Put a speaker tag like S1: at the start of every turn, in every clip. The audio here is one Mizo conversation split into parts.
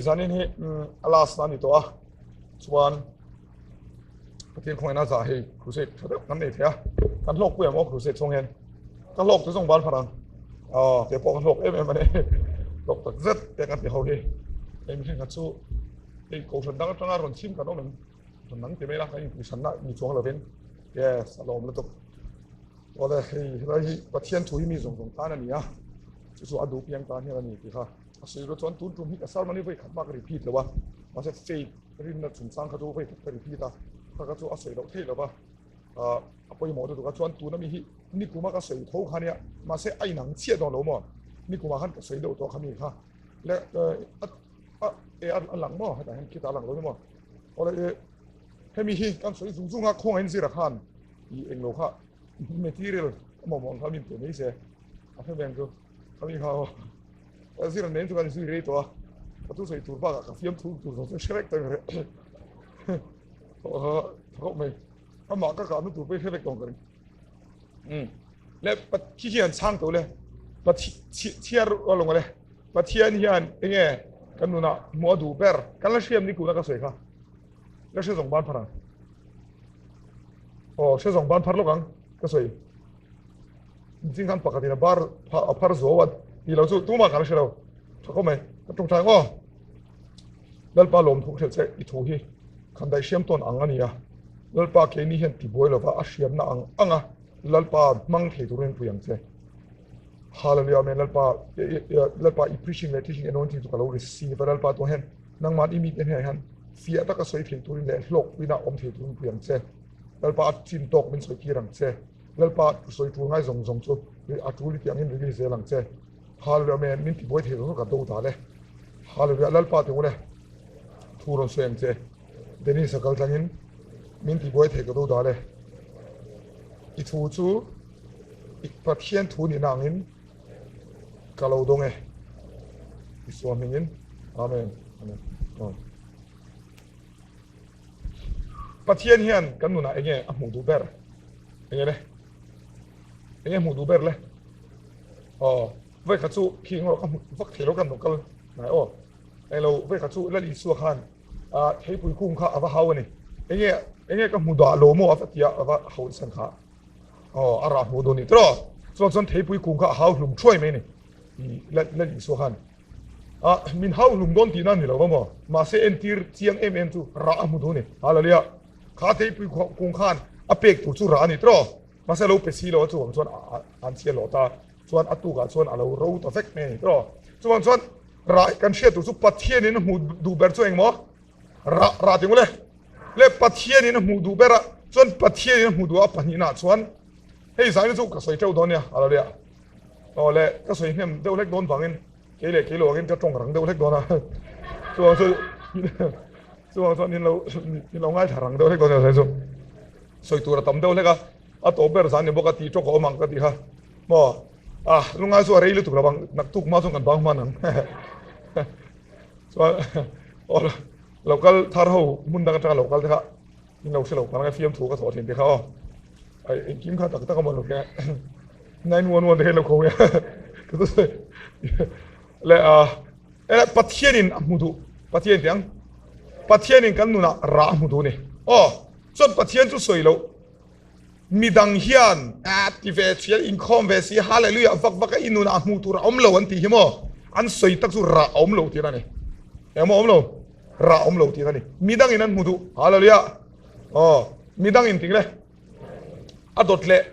S1: Zanin hi a last na ni tawh a chuan Pathian khawngaihna zah hei crusade tha deuh kan nei thei a kan hlawk pui ang aw crusade chhung hian ka hlawk te zawng ban pharh ang aw kei pawh ka hlawk em em a ni hlawk tak zet te kan ti ho hi hei mihring kha chu hei kohhran dang atanga rawn chhim kan awm em rawn nang ti mai la kan inpuisanna ni chuang lovin yes a lawm lutuk awle hei helai hi Pathian thu hi mi zawng zawng tan a ni a chu chu a duh piang tan hian a ni tih kha a sawi rual chuan tun tum hi ka sermon hi vawi khat bak repeat lo a mahse faith rinna chungchang kha chu vawi khat ka repeat a kha kha chu a sawi loh theih lo va ah a pawimawh lutuk a chuan tuna mi hi nikuma ka sawi tho kha nia mahse a inang chiah dawn lo maw nikuma khan ka sawi deuh tawh kha mi kha le a a e a lang maw hetah hian khitah a lang lo ni maw awle e hemi hi kan sawi zung zung a khawngaih zira khan i englo kha material a mamawh ang kha min pe mai se a hre veng chu khami kha aw Zira nen chu kan zui rei tawh a, ka thusawi tur bakah ka fiam thu tur zawng chu hre vek tawh in ka hria. Tha khawp mai. Amah ka kahna tur pawh hi hre vek tawh ka ring. Umm. Le khi hian chhang tawh le. Chhiar alawng le. Pathian hian enge kan nunah hmuh a duh ber. Kan la hriam ni kuna ka sawi kha. La hre zawng ban phar ang. Aw hre zawng ban phar lawk ang ka sawi. Zing khan pakhatin a bar a phar zo a tih lo chu tumah kan hre lo. Tha khawp mai. Ka tawngtai ang aw. Lalpa lawmthu hrilh che i thu hi khan daih hriam tawn ang a ni a. Lalpa keini hian tibuai lova a hriamna ang ang a Lalpa hmang thei turin pui ang che. Hallelujah Amen Lalpa Lalpa i preaching leh teaching anointing chu ka lo receive a Lalpa tuah hian nangman i mite hnenah hian fiah taka sawi thei turin leh hlawkpuina awm thei turin pui ang che. Lalpa a chin tawk min sawi tir ang che. Lalpa sawi tul ngai zawng zawng chu a tul i tih angin release zel ang che. Hallelujah Amen min tibuai thei zawng zawng ka do dal e. Hallelujah Lalpa ti ule thu rawn sawi ang che. Dennis a kal tlangin min tibuai thei ka do dal e. I thu chu i Pathian thu nihna angin ka lo dawng e. Isua hmingin Amen. Amen. Aw. Pathian hian kan nunah enge a hmuh duh ber? Enge le? Enge hmuh duh ber le? Aw, vawi khat chu khi englo ka hmu vak thei lo kan lo kal. Nai aw. Englo vekha chu Lal Isua khan theipui kung kha a va hau a ni. Enge enge ka hmu dah lo maw a va tia a va hau chhan kha. Aw a rah hmuh dawn ni tiraw. Chuan chuan theipui kung kha a hau hlum thuai mai a ni i Lal Isua khan. A min hau hlum dawn tihna a ni lo va maw. Mahse entir chiang em em chu rah a hmu duh a ni. Hallelujah. Kha theipui kung khan a pek tur chu rah a ni tiraw. Mahse a lo pe si lo a chuvang chuan an chhiat lawh ta. Chuan a tukah chuan a lo ro ta vek mai a ni tiraw. Chuvang chuan rah kan hriat tur chu Pathianin a hmuh duh ber chu engmaw? Rah rah ti ngawt le. Le Pathianin a hmuh duh ber a, chuan Pathianin a hmuh duh a pahnihnaah chuan hei zaina chu ka sawi teuh dawn nia a lo lia. Aw le ka sawi hnem deuh hlek dawn vangin kei leh kei lo angin ka tawng rang deuh hlek dawn a. Chuvang chu chuvang chuan in lo in lo ngaithla rang deuh hlek dawn nia chu. Sawi tur a tam deuh hlek a, a tawp ber zan ni bawk a tih tawk a awm ang ka ti kha. Maw? Ah, lungai chu a rei lutuk lo ang, naktuk hma chuan kan bang hman ang. Chuan aw local thar ho hmun dang atanga local te kha in lo hre lo kan fiam thu ka thawh thin te kha aw. Ai engkim kha tak tak a maw lo khe 911 te kha in lo kho nge. Le a eh Pathianin a hmu duh Pathian tiang Pathianin kan nunah rah a hmu duh ni. Aw chuan Pathian chu sawi loh Midang hian a ti ve thian inkhawm ve si Hallelujah vak vak a i nunah hmuh tur a awm lo an tih hi maw? An sawi tak chu rah a awm lo tih a ni. Engmaw awm lo? Rah a awm lo tih a ni. Midangin an hmu duh. Hallelujah. Aw, midangin ting le. A dawt leh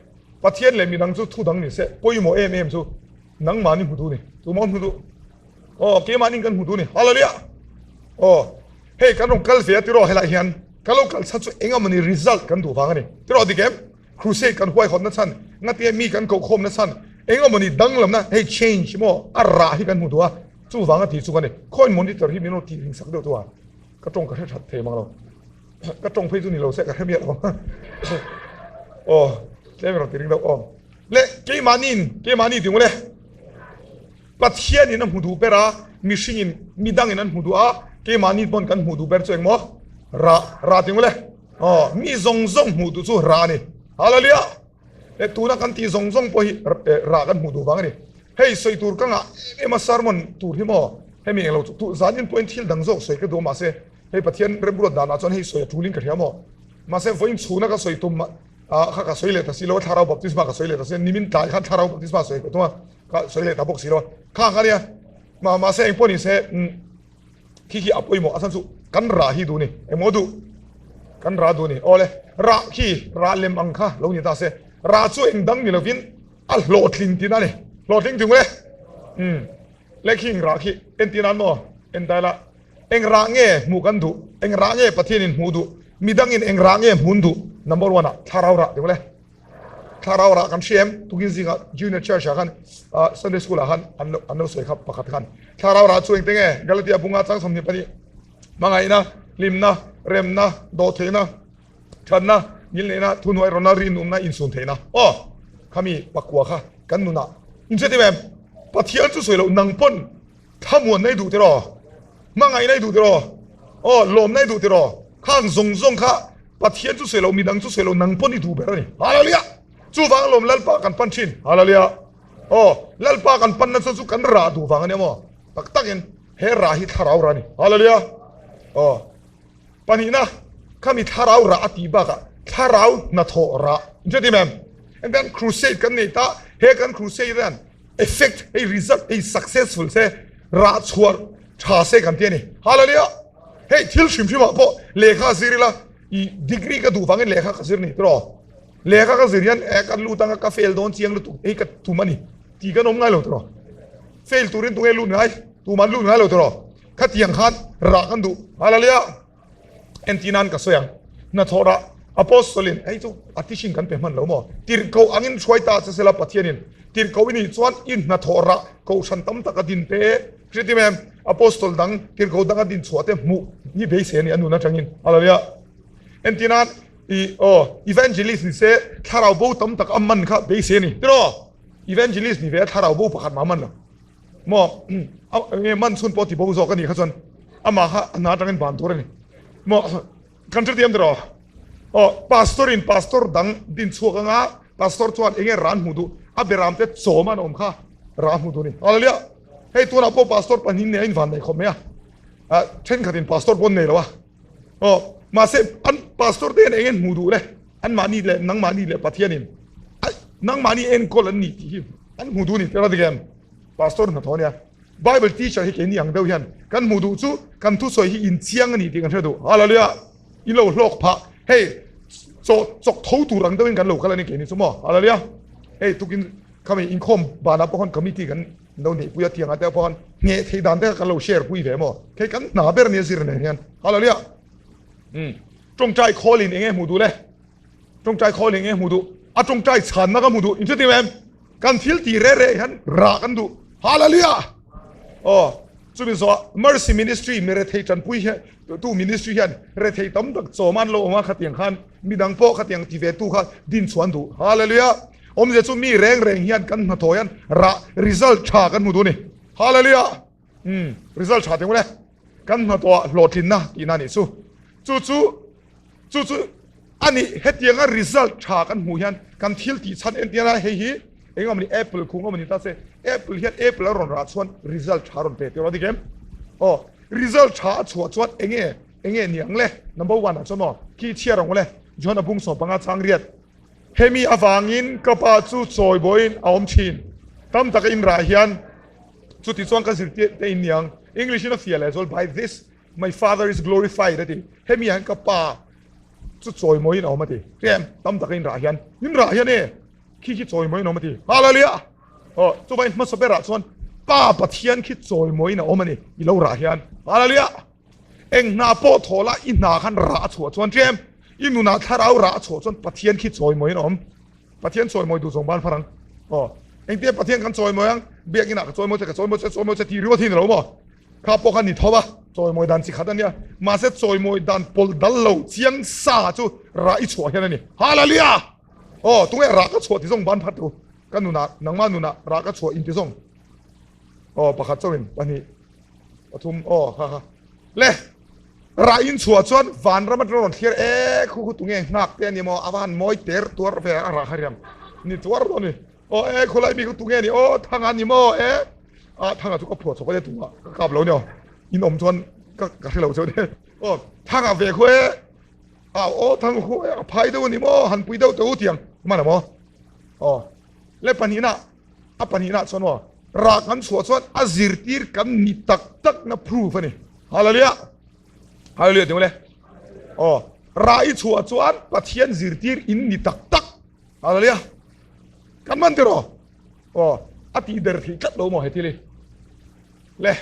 S1: Pathian leh midang chu thu dang ni se pawimawh em em chu nangmahni hmu duh ni. Tumah hmu duh. Aw, keimahni kan hmu duh ni. Hallelujah. Aw, hei kan rawn kal ve a tiraw helai hian ka lo kal chhan chu engamawni result kan duh vang a ni. Tiraw dik em? Crusade kan huaihawtna chhan, ngatinge mi kan kohkhawmna chhan, engamawni danglamna hei change maw a rah hi kan hmu duh a, chuvang a tih chu ka ni. Khawiin monitor hi min rawn tih ring sak deuh tu a, ka tawng ka hre that thei mang lo. Ka tawng phei chu ni lo se ka hre miah lo. Aw, tlem rawn ti ring deuh aw. Le keimahniin, keimahni ti ngawt e. Pathianin a hmu duh ber a, mihringin midangin an hmu duh a, keimahni pawn kan hmuh duh ber chu engmaw? Rah, rah ti ngawt e. Aw, mi zawng zawng hmuh duh chu rah a ni. Hallelujah! E, tuna kan tih zawng zawng pawh hi rah kan hmuh duh vang a ni. Hei, sawi tur ka ngah em em a, sermon tur hi maw? Hemi englo chu tu zanin pawhin thil dang zawk sawi ka duh a, mahse hei Pathian remruat danah chuan hei sawi a tulin ka hria maw? Mahse vawiin chhuna ka sawi tum ah kha ka sawi leh ta si lo a, thlarau baptisma ka sawi leh ta si a, nimin tlai khan thlarau baptisma sawi ka tum a, Ka sawi leh ta bawk si lo a, kha kha nia, mah mahse eng pawh ni se khi khi a pawimawh a chhan chu kan rah hi duh ni, engmaw duh kan rah duh ni, awle rah khi rah lem ang kha lo ni ta se, rah chu eng dang ni lovin a hlawhtling tihna a ni, hlawhtling tung e, umm le khing rah khi entir nan maw en ta ila, eng rah nge hmuh kan duh, eng rah nge Pathianin hmuh duh, midangin eng rah nge hmun duh, number one ah thlarau rah tung le. Thlarau rah kan hria em? Tukin zingah Junior Church ah khan Sunday School ah khan an lo an lo sawi kha pakhat khan Thlarau rah chu engte nge? Galatia bunga chang 22 Hmangaihna, hlimna, remna, dawhtheihna, thatna, ngilneihna, thuhnuai rawnna, rinawmna, insun theihna. Aw! Khami pakua kha kan nunah inhre em? Pathian chu sawi loh nang pawn thlamuanna i duh tiraw? Hmangaihna i duh tiraw? Aw, lawmna i duh tiraw? Khang zawng zawng kha Pathian chu sawi loh, midang chu sawi loh, nang pawn i duh ber a ni. Hallelujah! Chuvang alawm Lalpa kan pan thin. Hallelujah! Aw, Lalpa kan pan nasa chu kan rah duh vang a nia maw? Tak takin he rah hi thlarau rah a ni. Hallelujah! Aw, pahnihna, khami thlarau rah a tih bakah thlarau hnathawh rah. Inhriat em? Engtiang crusade kan nei ta, he kan crusade hian effect hei result hei successful se rah chhuah tha se kan ti a ni. Hallelujah! Hei thil hrim hrim ah pawh lehkha zir ila i degree ka duh vangin lehkha ka zir ni tiraw? Lehkha ka zir hian eh ka lut anga ka fail dawn chiang lutuk hei ka tum a ni tih kan awm ngai lo tiraw? Fail turin tunge lut ngai? Tuman lut ngai lo tiraw? Khatiang khan rah kan duh. Hallelujah! Entir nan ka sawi ang, hnathawh rah Apostle in hei chu a teaching kan pe hman lo maw? Tirhkoh angin hruai ta che sela Pathianin tirhkoh i nih chuan i hnathawh rah kohhran tam tak a din te hriat em? Apostle dang tirhkoh dang a din chhuah te hmuh hi beisei a ni a nun atangin. Hallelujah. Entir nan i aw evangelist ni se thlarau bo tam tak a man kha beisei a ni tiraw? Evangelist ni ve a thlarau bo pakhat mah a man lo. Maw enge man chhun pawh ti bo zawk a nih kha chuan amah kha a hna atangin ban tur a ni. Maw kan hrethiam tiraw? Aw pastor in pastor dang din chhuak anga pastor chuan enge ran hmuh duh a beram te chawm an awm kha rah hmuh duh a ni. Hallelujah! Hei tunah pawh pastor pahnih nei a invan nei khawp mai a, ah thenkhatin pastor pawh an nei lo a. Aw mahse an pastor te hian eng en hmuh duh le? Anmahni leh nangmahni leh Pathianin nangmahni enkawl an ni tih hi an hmuh duh a ni tel a dik em? Pastor hnathawh a nia. Bible teacher hi keini ang deuh hian kan hmuh duh chu kan thusawi hi inchiang a ni tih kan hre duh. Hallelujah! In lo hlawk phah. Hei chaw chawk tho tur ang deuhin kan lo kal a ni keini chu maw. Hallelujah! Hei tukin khami inkhawm banah pawh khan committee kan lo neihpui a tiangah te pawh khan ngheh theih dan te kha kan lo share pui ve maw. Hei kan hna ber nia zir nen hian. Hallelujah! Umm. Tawngtai khawlin eng nge hmuh duh le? Tawngtai khawlin eng nge hmuh duh? A tawngtai chhanna ka hmu duh. In hretim em? Kan thil tih reh reh hian rah kan duh. Hallelujah! Aw, chumi zawhah Mercy Ministry, mi rethei tanpui hian, tu ministry hian rethei tam tak chawm an lo awm a, khatiang khan midang pawh khatiang ti ve tu kha din chhuah an duh. Hallelujah! Awmzia chu mi reng reng hian kan hnathawh hian rah, result, tha kan hmu duh a ni. Hallelujah! Umm, result tha teh ngawt e. Kan hnathawhah hlawhtlinna tihna a nih chu. Chu chu, chu chu a nih hetianga result tha kan hmuh hian kan thil tih chhan entir a, hei hi eng awm ni apple khung awm ni ta se, apple hian apple a rawn rah chuan result tha a rawn pe tir a dik em? Aw, result tha a chhuah chuan enge enge ni ang le? Number one ah chuan maw khi chhiar ang le, John a bung 15 chang riat. Hemi avangin ka pa chu chawi bawiin a awm thin. Tam taka in rah hian chuti chuan ka zirtir te in niang. English in a fiah leh zual by this My father is glorified a ti. Hemi ah hian ka pa chu chawimawiin a awm a ti. Hrem, tam taka in rah hian, in rah hian e, khi khi chawimawiin a awm a ti. Hallelujah! Aw, chuvangin hmasa berah chuan Pa Pathian khi chawimawiin a awm a ni, i lo rah hian. Hallelujah! Eng hna pawh thaw la, i hna khan rah a chhuah chuan hrem, i nunah thlarau rah a chhuah chuan Pathian khi chawimawiin a awm. Pathian chawimawi duh zawng ban far ang. Aw, engtia Pathian kan chawimawi ang? Biakinah ka chawimawi che, ka chawimawi che, chawimawi che tih ringawt hi ni lo maw? Kha pawh kha ni tho a, chawimawi dan chi khat a nia. Mahse chawimawi dan pawlh dal lo chiang sa chu rah i chhuah hian a ni. Hallelujah! Aw, tunge rah ka chhuah ti zawng ban phat u. Ka nunah, nangmah nunah rah ka chhuah inti zawng. Aw, pakhat chauhin, pahnih, pathum, aw, kha kha. Le, rah in chhuah chuan vanram atang rawn thlir e, khu khu tunge nghak te a ni maw? A va han mawi ter tuar ve a rah kha riam ni tuar dawn a ni. Aw e khawlai mi khu tunge ni aw thanga ni maw e a thanga chu ka phuah chawk a nia ka kap lo nia in awm chuan ka ka hre lo cheu nia aw thanga ve khu e a aw thanga khu e a phai deuh a ni maw han pui deuh teh u tiang hman a maw aw le pahnihna a pahnihna chuan maw rah kan chhuah chuan a zirtir kan ni tak tak na proof a ni hallelujah hallelujah ti le aw rah i chhuah chuan Pathian zirtir in ni tak tak Hallelujah. Kan man tiraw? Aw, a tih der thei tlat lo maw he thil hi? Le,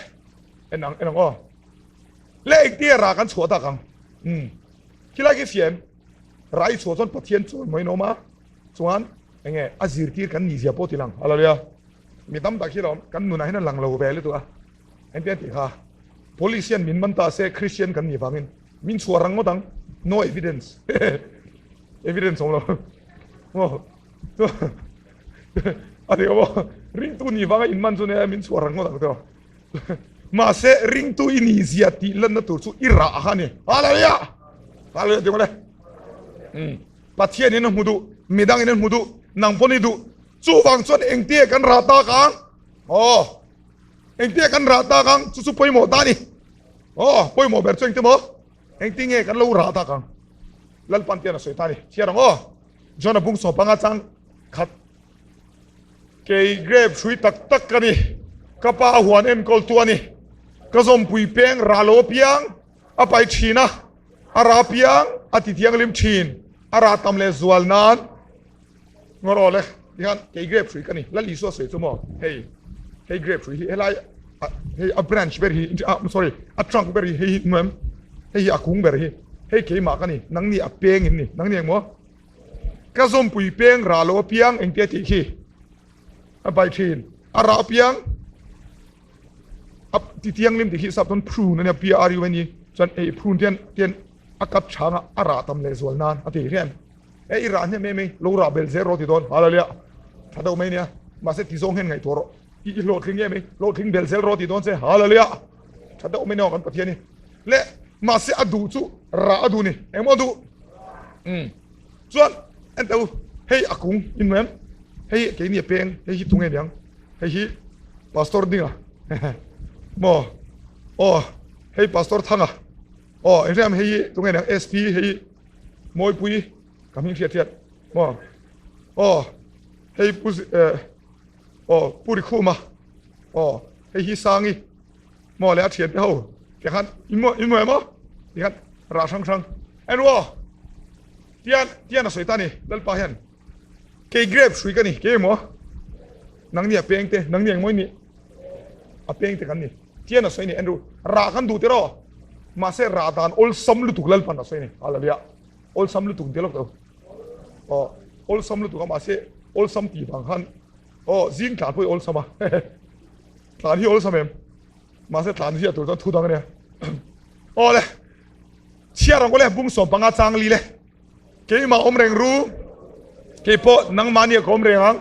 S1: en ang, en ang aw. Le engtia ra kan chhuah tak ang? Um. Khilai khi fiam. Ra i chhuah chuan Pathian chawi mai in awm a. Chuan enge a zirtir kan nih zia pawh ti lang. Hallelujah. Mi tam tak hi lawm kan nunah hian a lang lo ve lutuk a. Engtia tih kha police hian min man ta se Christian kan nih vangin min chhuah rang ngawt ang. No evidence. Evidence awm lo maw chu a ni maw ringtu nih vanga in man chu nia min chhuah rang ngawt ang tawh mahse ringtu i nih zia tih lanna tur chu i rah kha ni hallelujah hallelujah ti ngawt le Pathian in a hmu duh midang in an hmu duh nang pawn i duh chuvang chuan engtia kan rah tak ang aw engtia kan rah tak ang chu chu pawimawh ta ni aw pawimawh ber chu engti maw engtinge kan lo rah tak ang Lalpan tian a sawi ta a ni. Chhiar ang aw. John a bung 15 chang khat. Kei grape hrui tak tak ka ni. Ka pa a huan enkawl tu a ni. Ka zawmpui peng rah lo apiang a pai thin a, a rah apiang a ti thianghlim thin. A rah tam leh zual nan ngawr aw le. Tikhan kei grape hrui ka ni. Lal Isua sawi chu maw hei hei grape hrui hi helai hei a branch ber hi ah sorry a trunk ber hi hei hi hmuh em hei hi a kung ber hi hei keimah ka ni nang ni a peng in ni nang ni engmaw ka zawmpui peng rah lo apiang engtia tih khi a pai thin a rah apiang a ti tianglim tih khi sap chuan prune ania p r u n e chuan ei prune tian tian a kat chhanga a rah tam leh zual nan a ti hian E i rah hnem em ei, lo rah bel zel rawh ti dawn, hallelujah, tha deuh mai nia, mahse ti zawng hian ngaihtuah rawh, i i hlawhtling em ei, hlawhtling bel zel rawh ti dawn che, hallelujah, tha deuh mai nia kan Pathian hi, le mahse a duh chu rah a duh ni, engmaw a duh? Um, chuan en teh u, hei a kung in hmu em, hei keini a peng, hei hi tunge niang, hei hi pastor dinga. Maw aw hei pastor Thanga aw engriam hei hi tunge niang SP hei Mawipui ka hming hriat hriat maw aw hei pu eh aw pu Rikhuma aw hei hi Sangi maw leh a thiante ho tikhan in maw in maw em aw tikhan rah hrang hrang en ru aw tian tian a sawi ta a ni Lalpa hian kei grape hrui ka ni kei emaw nangni a peng te nangni engmaw i nih a peng te kan ni tian a sawi ni en ru rah kan duh tiraw mahse rah dan awlsam lutuk Lalpan a sawi ni hallelujah awlsam lutuk ti lawk tawh aw awlsam lutuk a mahse awlsam tih vang khan aw zing tlan pawh i awlsam a Tlan hi awlsam em? Mahse tlan ziah tur chuan thu dang a nia. Aw le, chhiar ang aw le, bung 15 chang li le. Keimah awm reng ru, kei pawh nangmahni a ka awm reng ang.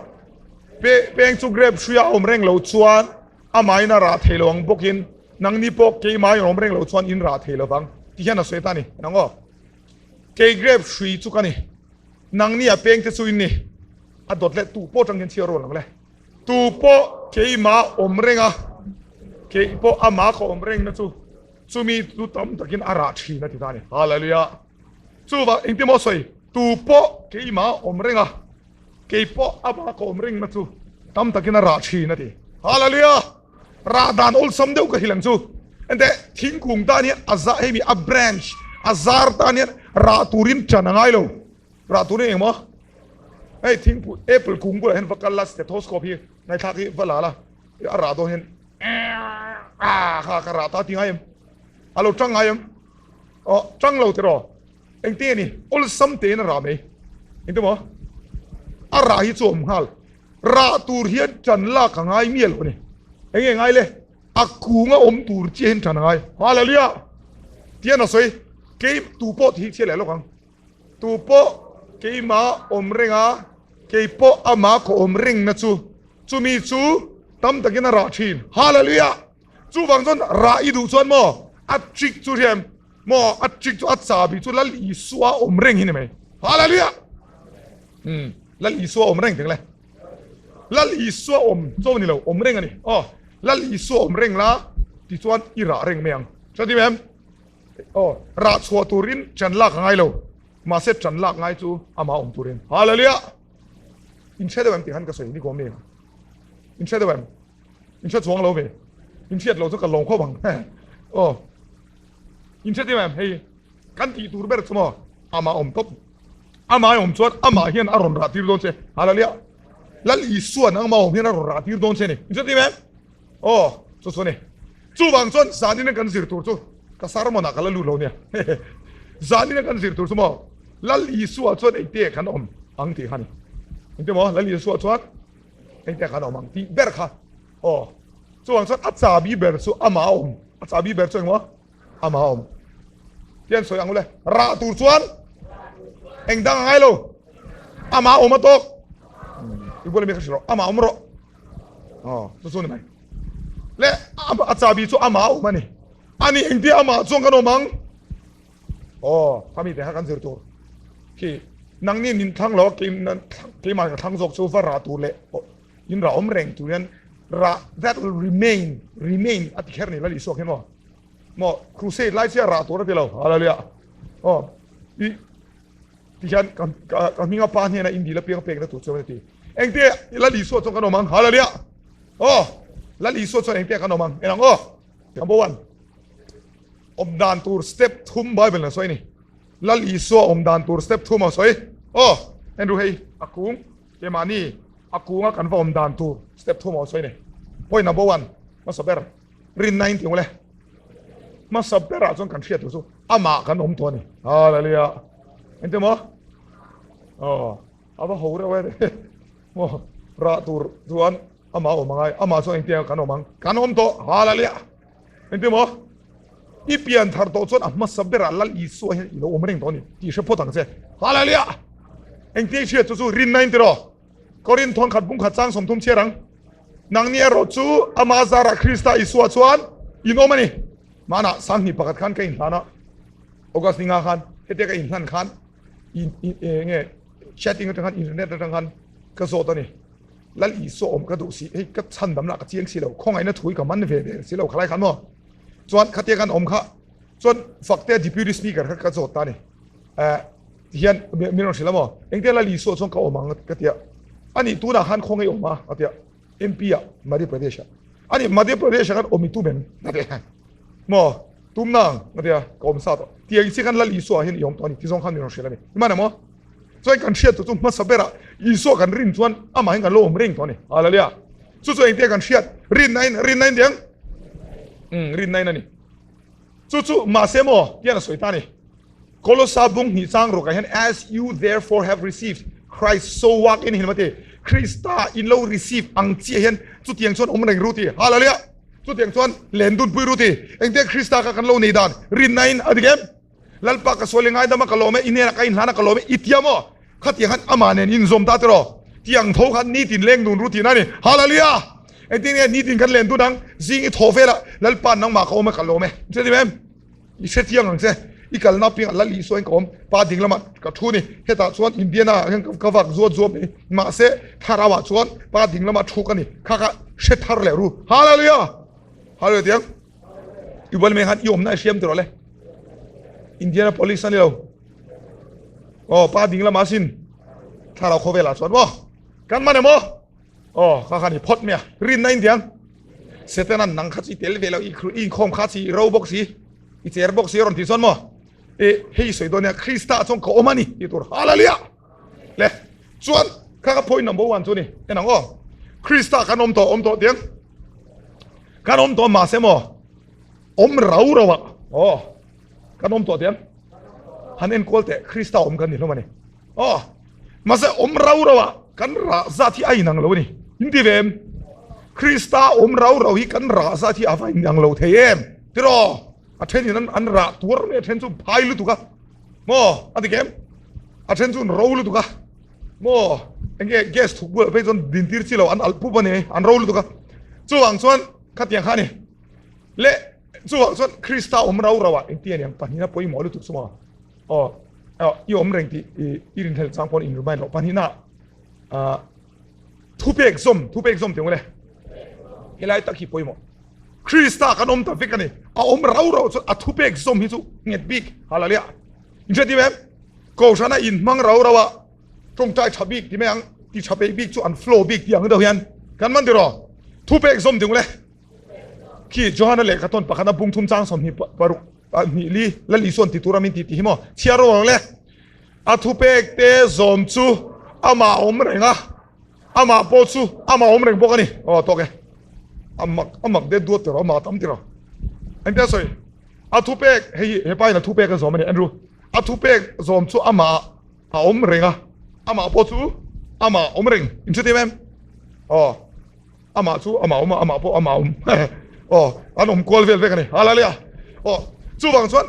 S1: Pe peng chu grape hruia a awm reng lo chuan amahin a rah thei lo ang bawkin nangni pawh keimahin awm reng lo chuan in rah thei lo vang ti hian a sawi ta a ni. Nang aw, kei grape hrui chu ka ni, nangni a peng te chu in ni. A dawt leh tu pawh atang hian chhiar rual ang le. Tu pawh keimah awm reng a, kei pawh amah ka awm reng na chu chumi chu tam takin a rah thin a ti ta a ni. Hallelujah! Chuvang engtin maw sawi? Tu pawh keimah awm reng a, kei pawh amah ka awm reng na chu tam takin a rah thin a ti. Hallelujah! Rah dan awlsam deuh ka hrilh ang chu. Enteh, thingkung tan hian a za hemi a branch a zar tan hian rah turin ṭan a ngai lo. Rah tur hi engmaw? Hei thingpui apple kung bulah hian va kal la stethoscope hi ngaihthlak hi va la la a rah dawn hian aaa kha ka rah ta ti ngai em? A lo tang ngai em? Aw tang lo tiraw? Engtin nge ni? Awlsam tein a rah mai. Engtin maw? A rah hi chu a awm nghal. Rah tur hian tan lak a ngai miah lo a ni. Eng nge ngai le? A kung a awm tur chiah hian tan a ngai. Hallelujah! Tian a sawi, kei tu pawh ti hi chhiat leh lawk ang. Tu pawh keimah awm reng a, kei pawh amah ka awm reng na chu, chumi chu tam takin a rah thin. Hallelujah! Chuvang chuan rah i duh chuan maw a trick chu hriam maw a trick chu a chabi chu Lal Isua awm reng hi ni mai. Hallelujah! Lal Isua awm reng teng le. Lal Isua awm chaw ni lo awm reng a ni. Aw, Lal Isua awm reng la tichuan i rah reng mai ang. Chuan ti em? Aw, rah chhuah turin ṭan lak a ngai lo. Mahse ṭan lak ngai chu amah awm turin. Hallelujah! In hre deuh em tih khan ka sawi ni kawm ni. In hre deuh em? In hre chuang lo ve. In hriat lo chu ka lawm khawp ang. Aw, in hre deuh em? Hei, kan tih tur ber chu maw amah awm tawp. Amah awm chuan amah hian a rawn rah tir dawn che. Hallelujah! Lal Isua'n amah awm hian a rawn rah tir dawn che ni. In hre deuh em? Aw, chu chu a ni. Chuvang chuan zanin kan zir tur chu ka sermon ah ka la lut lo nia. Zanin kan zir tur chu maw Lal Isua chuan engte kan awm ang tih kha ni. Engte maw Lal Isua chuan engte kan awm ang tih ber kha. Aw, chuvang chuan a chabi ber chu amah a awm. A chabi ber chu engmaw? Amah a awm. Tian sawi ang ule. Rah tur chuan eng dang a ngai lo. Amah a awm a tawk. I bula mi kha hrilh rawh. Amah awm rawh. Aw, chu chu ni mai. Le a chabi chu amah a awm a ni. Ani engtia amah chuan kan awm ang? Aw, khami te kha kan zir tur. Khi nangni min thlang lo a, keimah ka thlang zawk chu va rah tur leh in rah awm reng tur hian rah that will remain, remain a ti kher ni Lal Isua khian maw. Maw crusade lai chiah rah tur a ti lo. Hallelujah. Aw, i ti hian ka ka hminga pa hnena in dil apiang pekna tur chuan a ti. Engte Lal Isua chuan kan awm ang. Hallelujah. Aw, Lal Isua chuan engte kan awm ang. Enang aw. Number 1. Awm dan tur step thum Bible na sawi ni. Lal Isua awm dan tur step thum a sawi. Aw, en ru hei a kung keimahni a kunga kan va awm dan tur step thum a sawi ni. Point number 1 hmasa ber rinna in ti ule. Hmasa berah chuan kan hriat tur chu amah kan awm tawh a ni. Hallelujah. Engte maw? Aw, a va ho reuh e. Maw, rah tur chuan amah awm angai. Amah chuan engtiang kan awm ang? Kan awm tawh. Hallelujah. Engte maw? I pian thar tawh chuan a hmasa berah Lal Isua hian i lo awm reng tawh a ni tih hre phawt ang che. Hallelujah. Engtiang hriat chu chu rinna in ti rawh. Korin thawn khat bung khat chang 30 chhiar ang. Nangni erawh chu ama zarah Krista Isua chuan in awm a ni. Hmanah 21 khan ka inhlan a, August ni nga khan hetia ka inhlan khan in nge chatting atang khan internet atang khan ka zawt a ni. Lal Isua awm ka duh si, hei ka chhandam lah ka chiang si lo, khawngaihna thu hi ka man ve ve si lo khalai khan maw? Chuan khatia kan awm kha chuan Faktea Deputy Speaker kha ka zawt ta a ni. Eh, tihian min rawn hrilh a maw? Engtia Lal Isua chuan ka awm ang ka tia. Ani tunah khan khawngaih awm a a tia. MP ah Madhya Pradesh ah. Ani Madhya Pradesh ah khan awm i tum em? A tia. Maw? Tum nang a tia, ka awm sa tawh. Tiang chi khan Lal Isua ah hian i awm tawh a ni ti zawng khan min rawn hrilh a ni. I man em aw? Chuan kan hriat tur chu hmasa berah Isua kan rin chuan amah hian kan lo awm reng tawh a ni. Hallelujah! Chu chu engtia kan hriat? Rinna in, rinna in tiang? Umm, rinna in a ni. Chu chu mahse maw tian a sawi ta a ni. Kolosa bung hnih chang rawkah hian as you therefore have received Christ so walk in him a ti. Krista in lo receive ang chiah hian chutiang chuan awm reng ru ti. Hallelujah! Chutiang chuan len dunpui ru ti. Engtia Krista kha kan lo nei dan? Rinna in a dik em? Lalpa ka sual i ngaidam a ka lawm e, i hnenah ka inhlan a ka lawm e, i tia maw? Khatiang khan amah nen inzawm ta tiraw? Tiang tho khan nitin leng dun ru tihna a ni. Hallelujah! Engtin nge nitin kan len dun ang? Zing i thaw velah Lalpa nangmah ka awm a ka lawm e. I hre em? I hre chiang ang che. I kalna apiangah Lal Isua in ka awm. Pa ding lamah ka thu ni. Hetah chuan Indiana ah hian ka vak zuat zuat mai. Mahse thlarau ah chuan pa ding lamah thu ka ni. Kha kha hre thar leh ru. Hallelujah! Hallelujah tiang. I bual mai khan i awmna i hriam tiraw le. Indianapolis a ni lo. Aw pa ding lama sin. Thlarau khawvelah chuan maw. Kan man emaw. Aw kha khan i phawt mai a. Rinna in tiang. Setanan nang kha chu i tel ve lo i inkhawm kha chi i ro bawk si. I cher bawk si a rawn tih chuan maw. E hei sawi dawn nia Krista chuan ka awm a ni tih tur. Hallelujah. Le chuan kha ka point number 1 chu ni. En ang aw. Krista kan awm tawh awm tawh tiang. Kan awm tawh mahse maw awm rau rau ah aw kan awm tawh tiang han enkawl teh Krista awm kan ni hlawm a ni aw mahse awm rau rau ah kan rah zat hi a inang lo a ni in ti ve em Krista awm rau rau hi kan rah zat hi a va inang lo thei em tiraw a then in an rah tuar mai a then chu phai lutuk a maw a dik em a then chu an ro lutuk a maw enge gas thuk bulah phei chuan din tir chi lo an alh pup a ni an ro lutuk a chuvang chuan khatiang kha a ni le chuvang chuan Krista awm rau rau ah engti a niang pahnihna pawimawh lutuk chu maw aw aw i awm reng tih i rinhlelh chang pawn in remind loh pahnihna ah thupek zawm thupek zawm tih ang le helai tak hi pawimawh Krista kan awm ta vek a ni a awm rau rau chuan a thupek zawm hi chu nghet bik hallelujah Inhriat em? Kohhrana inhmang rau rau a, tawngtai tha bik ti mai ang, ti tha peih bik chu an flow bik tih ang deuh hian kan man tiraw? Thupek zawm ding le. Khi Johana lehkha tawn pakhat a bung thum chang 26 hnih li Lal Isuan ti tura min ti tih hi maw? Chhiar rawh ang le. A thupek te zawm chu amah awm reng a, amah pawh chu amah awm reng bawk a ni. Aw tawk e. A mak a mak det duat tiraw, amah a tam tiraw. Engtia sawi? A thupek, hei hi hepa in a thupek a zawm a ni, Andrew. A thupek zawm chu amah a awm reng a, amah pawh chu amah awm reng. In hre thiam em? Aw, amah chu amah awm a, amah pawh amah awm. Aw, an awm kual vel vek a ni. Hallelujah! Aw, chuvang chuan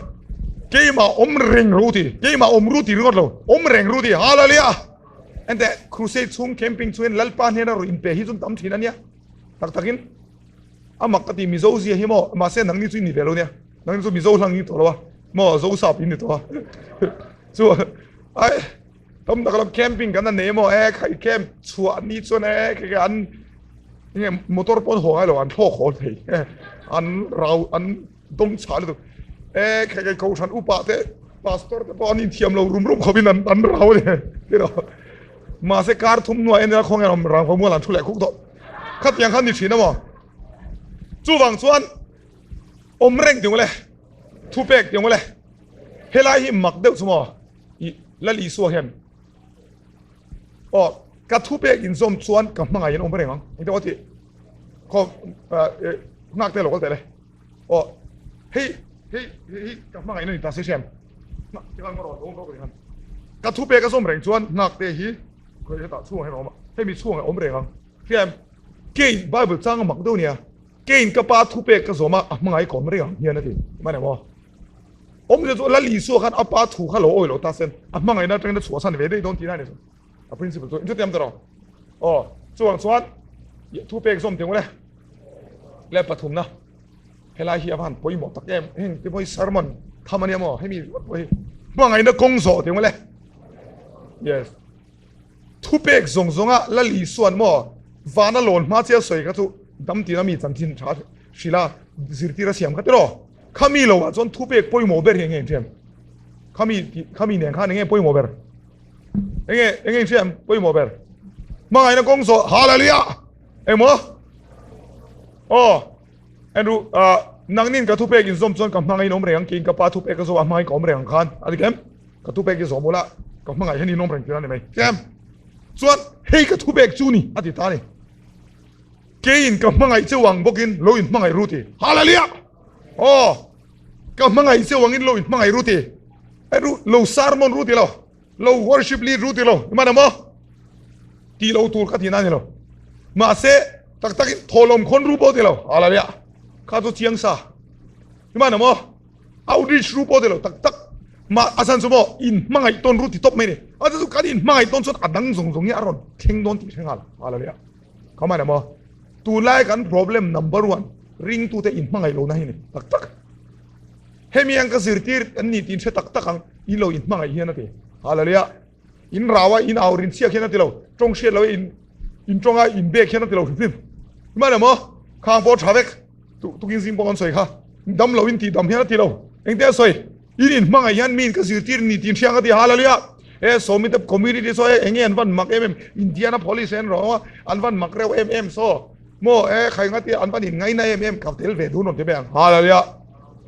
S1: keimah awm reng ru ti, keimah awm ru ti ringawt lo, awm reng ru ti. Hallelujah! Enteh, crusade chhung camping chhungin Lalpa hnena rawn inpe hi chu tam thin a nia. Tak takin. A mak ka ti Mizo zia hi maw mahse nangni chu i ni ve lo nia nangni chu Mizo hlang i ni tawh lo a maw Zo sap i ni tawh a chu ai tam tak lam camping kan an nei maw e khai camp chhuah ni chuan e khi an nge motor pawn haw ngai lo an thlawk haw thei an rau an dawng chhah lutuk e khai khai kohhran upa te pastor te pawh an inthiam lo rum rum khawpin an an rau a ni tiraw mahse kar thum hnuah en ila khawnge rangva mual an thu leh khuk tawh. Khatiang khan ni thin a maw? Chuvang chuan awm reng tiang le, thupek tiang le, helai hi mak deuh chu maw? I Lal Isua hian aw ka thupek inzawm chuan ka hmangaih in awm reng ang. Engtin aw tih khaw nghak te lo kal teh le. Aw hei hei hei ka hmangaih na ni ta se hriam. Ka thupek a zawm reng chuan nghak te hi khawi hetah chhungah hian a awm a, hemi chhungah a awm reng ang. Hriam, Kei Bible chang a mak deuh nia, keiin ka pa thupek ka zawm a, a hmangaih ka awm reng ang hian a ti. Mane maw? Awmzia chu Lal Isua khan a pa thu kha lo awi lo ta sen, a hmangaihna atangin a chhuahsan ve daih dawn tihna a ni chu. A principle chu inchutiam ta rawh. Aw, chuvang chuan thupek zawm tih ang ule. Le pathumna, helai hi a va han pawimawh tak em, heng te pawh hi sermon tham a nia maw, hemi ringawt pawh hi hmangaihna kawng zawh tih ang ule. Yes. Thupek zawng zawnga Lal Isuan maw? Vana lawn hma chiah sawi kha chu dam tina mi chanchin tha hrila zirtir a siam kha tiraw? Khami lo ah chuan thupek pawimawh ber hi enge inhriam? Khami khami nen khan enge pawimawh ber? Enge enge inhriam pawimawh ber? Hmangaihna kawng zawh Hallelujah! Engmaw? Aw Andrew ah nangnin ka thupek inzawm chuan ka hmangaih in awm reng ang keiin ka pa thupek ka zawh a hmangaih ka awm reng ang khan a ti kem? Ka thupek i zawm ula ka hmangaih hian in awm reng tir a ni mai. Kem? Chuan hei ka thupek chu ni a ti ta a ni. Keiin ka hmangaih cheu ang bawkin lo in hmangaih ru ti. Hallelujah! Aw, ka hmangaih cheu angin lo in hmangaih ru ti. Ru, lo sermon ru ti lo, lo worship lead ru ti lo, i man maw? Ti lo tur ka ti na ni lo. Mahse, tak takin thawhlawm khawn ru pawh ti lo. Hallelujah! Kha chu chiang sa. I man maw? Outreach ru pawh ti lo tak tak. Ma a chhan chu maw in hmangaih tawn ru ti tawp mai ni. A chu kan in hmangaih tawn chuan a dang zawng zawng hi a rawn thleng dawn tih hre nghal. Hallelujah! Ka man emaw? Tunlai kan problem number one ringtute in hmangaih lohna hi ni tak tak. Hemi ang ka zirtir an ni tih in hre tak tak ang, in lo in hmangaih hian a ti. Hallelujah. In rau a, in au rin chhiak hian a ti lo, tawng hriat lo in in tawng a, in bek hian a ti lo hrim hrim. I man emaw? Khang pawh tha vek. Tukin zing pawh kan sawi kha. Dam lo in tih dam hian a ti lo. Engte a sawi? In in hmangaih hian mi in ka zirtir ni tih in hria ang a ti. Hallelujah. He sawmi te community saw e enge an van mak em em Indiana police an rawng a an van mak reuh em em saw maw e khai nga tia an van in ngaina em em ka tel ve dun rawn ti mai ang. Hallelujah.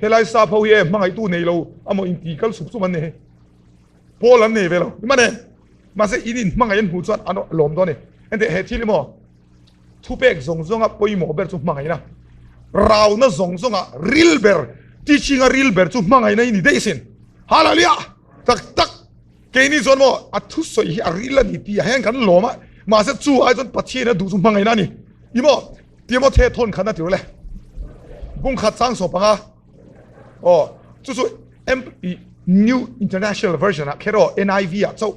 S1: Helai sap ho hi e hmangaihtu nei lo amaw in ti kal sup sup an ni. Pawl an nei ve lo. Ni mane. Mahse in in hmangaih an hmuh chuan an lawm dawn a ni. Enteh he thil hi maw thupek zawng zawnga pawimawh ber chu hmangaihna. Rauna zawng zawnga ril ber, teaching a ril ber chu hmangaihna i ni daih sin. Hallelujah! Tak tak keini chuan maw a thusawi hi a ril a ni tih ah hian kan lawm a, mahse chu ai chuan Pathian a duh chu hmangaihna a ni. I maw Timothy thawn khatna ti rawh le. Bung khat chang sawp anga aw chu chu New International Version ah kher aw NIV ah chauh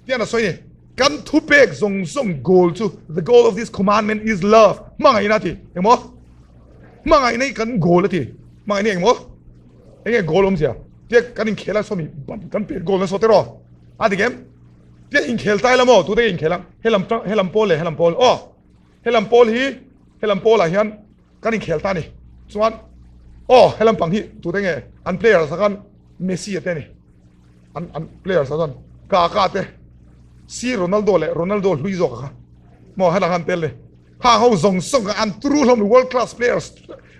S1: tian a sawi ni. Kan thupek zawng zawng goal chu the goal of this commandment is love hmangaihna a ti. Engmaw? Hmangaihna hi kan goal a ti. Hmangaihna engmaw? Enge goal awmzia? Tia kan inkhel a sawmi ban kan pet goal nasa tiraw? A dik em? Tia inkhel tai la maw? Tute nge inkhel ang? Helam tang helam pawl leh helam pawl aw helam pawl hi helam pawl ah hian kan inkhel ta ni. Chuan aw helam pang hi tute nge an players ah khan Messi a te ni. An an players ah chuan Kaka te si Ronaldo leh Ronaldo hlui zawk kha maw helam khan tel ni. Hang ho zawng zawng kha an turu hlawm ni world class players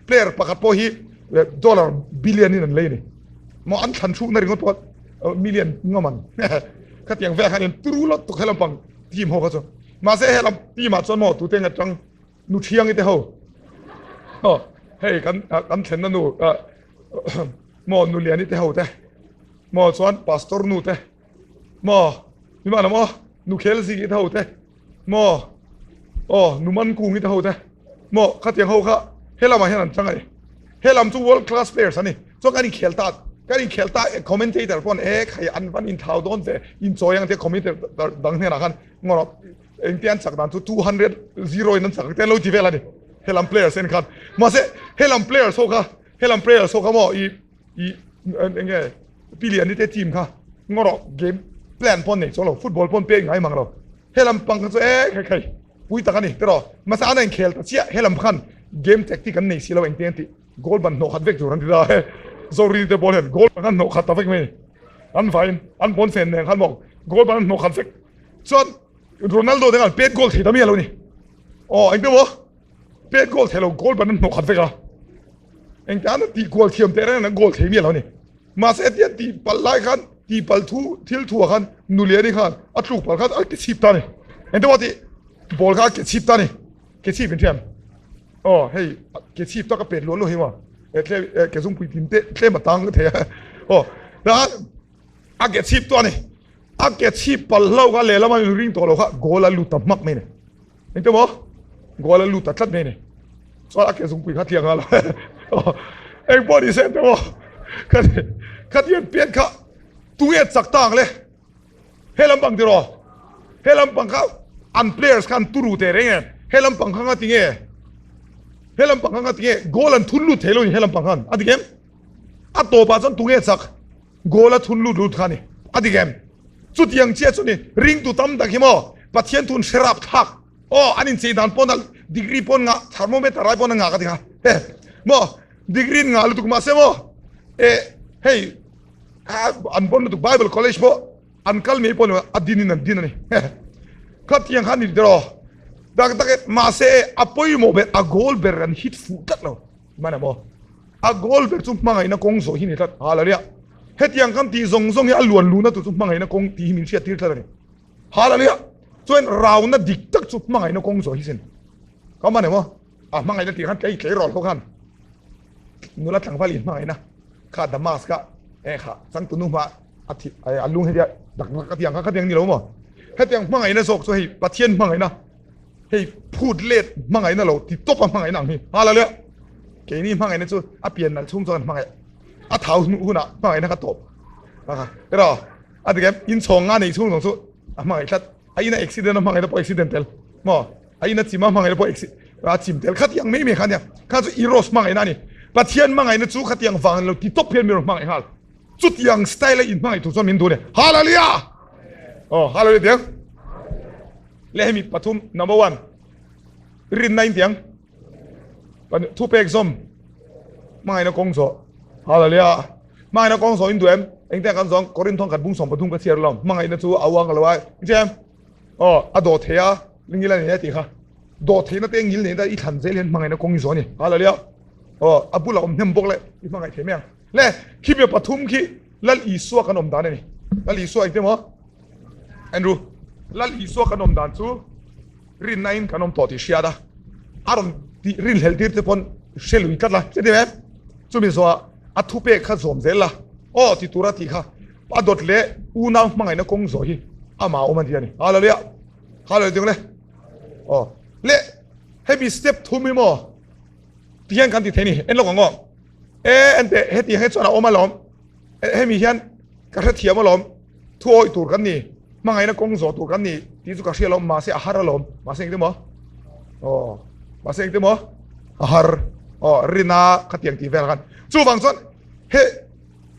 S1: player pakhat pawh hi dollar billion in an lei ni maw an thlan hrukna ringawt pawh million ngam an khatiang vel khan in turu lot tuk helam pang team ho kha chu mahse helam team ah chuan maw tute nga tang nu thiangi te ho aw hei kan kan thlenna nu maw nu liani te ho te maw chuan pastor nu te maw mi mah maw nu khel zigi te ho te maw aw nu man kungi te ho te maw khatiang ho kha helamah hian an chang a ni helam chu world class players an ni chuan kan inkhel ta kan inkhel ta commentator pawn e khai an van inthlau dawn ve inchawi ang te commentator dang hnenah khan ngawrh engte an chak dan chu 200 zero in an chak te lo ti vel a ni helam players en khan mahse helam players ho kha helam players ho kha maw i i enge pilian te team kha ngawrh game plan pawn nei chuang lo football pawn pek ngai mang lo helam pang kha chu e khai khai pui tak ani tiraw mahse an a inkhel ta chiah helam khan game tactic an nei si lo engtin an tih goal ban hnawh khat vek tur an ti ta he Zorin te ball hian goal ban an hnawh khat ta vek mai an vaiin an pawn fen nen khan maw goal ban an hnawh khat vek chuan Ronaldo te khan pet goal thei ta miah lo ni aw engte maw pet goal thei lo goal ban an hnawh khat vek a engte an tih kual thiam teh reng an goal thei miah lo ni. Mahse hetiang tih palh lai khan tih palh thu thil thu ah khan Nuliani khan a tluk palh khan a ke chhip ta a ni. Engte pawh tih ball kha a ke chhip ta a ni. Ke chhip in hriam aw hei ke chhip tak a pet luah luah hi maw e tlem e ke zungpui tin te tlem a tang thei a aw ta a ke chhip tawh a ni. A ke chhip palh hlauh kha lehlam a inring tawh lo kha goal a lut ta hmak mai a ni. Engte maw goal a lut ta tlat mai a ni. Chuan a ke zungpui kha tliak nghal a. Eng pawh ni se engte maw khatiang pian kha tunge chak ta ang le. He lampang tiraw he lampang kha an players kha an turu teh reng e. He lampang kha nga tinge he lampang kha nga tinge goal an thun lut thei lo ni he lampang khan a dik em? A tawpah chuan tunge chak goal a thun lut lut kha a ni a dik em? Chutiang chiah chu ni ringtu tam tak hi maw Pathian thun hre rap thlak. Aw an inchei dan pawn a degree pawn ngah thermometer ai pawn a ngah ka ti kha he maw degree in ngah lutuk mahse maw e hei an pawn lutuk bible college pawh an kal mai pawh a din in an din a ni khatiang kha ni tiraw tak tak e mahse a pawimawh ber a goal ber an hit fuh tlat lo mana maw a goal ber chu hmangaihna kawng zawh hi ni tlat hallelujah hetiang kan tih zawng zawng hi a luan luhna tur chu hmangaihna kawng tih hi min hriat tir tlat a ni. Hallelujah! Chuan rauna dik tak chu hmangaihna kawng zawh hi sin. Ka man emaw? A hmangaihna tih khan tlei tlei rawlh ho khan nula tlangval in hmangaihna kha Damas kha e kha changtunu hma a thi a lung hetia dak dak a tiang kha khatiang ni lo maw? Hetiang hmangaihna zawk chu hei Pathian hmangaihna hei phut let hmangaihna lo ti tawp a hmangaihna ang hi. Hallelujah! Keini hmangaihna chu a pian nalh chhung chuan hmangaih a thau hnu hunah hmangaihna kha tawp. Tiraw? A ti em? Inchhawng nga nei chhung zawng chu a hmangaih tlat. A ina accident a hmangaih na pawh accident tel. Maw? A ina chim a hmangaih na pawh a chim tel. Khatiang mai mai kha ania. Kha chu Eros hmangaihna a ni. Pathian hmangaihna chu khatiang vang lo ti tawp hian mi rawn hmangaih nghal. Chutiang style a inhmangaih tur chuan min duh a ni. Hallelujah! Aw, hallelujah tiang. Leh hemi pathum, number one, rinna in tiang. Thupek zawm hmangaihna kawng zawh. Hallelujah! Hmangaihna kawng zawh in duh em? Engtiang kan zawng Korinth thawng khat bung 13 ka chhiar alawm. Hmangaihna chu a uang lo a. Inche em? Aw, a dawh thei a, ngil a nei a tih kha. Dawh theihna te ngil nei ta i thlan zel hian hmangaihna kawng i zawh a ni. Hallelujah! Aw, a bulah awm hnem bawk le i hmangaih thei mai ang. Le, khi mi pathum khi Lal Isua kan awm dan a ni. Lal Isua engtin maw? Andrew, Lal Isua kan awm dan chu rinna in kan awm tawh tih hriat a, a rawn tih rinhlelh tir te pawn hre lui tlat la, cheti em? Chumi zawhah a thupek kha zawm zel la, aw ti tura tih kha a dawt leh unau hmangaihna kawng zawh hi amah a awm a ti a ni. Hallelujah! Hallelujah tiang le. Aw le hemi step thum hi maw ti hian kan ti thei ni, en lawk ang aw. E ente heti he chuan a awm alawm, hemi hian ka hrethiam alawm. Thu awih tur kan ni, hmangaihna kawng zawh tur kan ni tih chu ka hria lo, mahse a har alawm, mahse engti maw? Aw, mahse engti maw? A har, aw, rina khatiang tih vel khan. Chuvang chuan he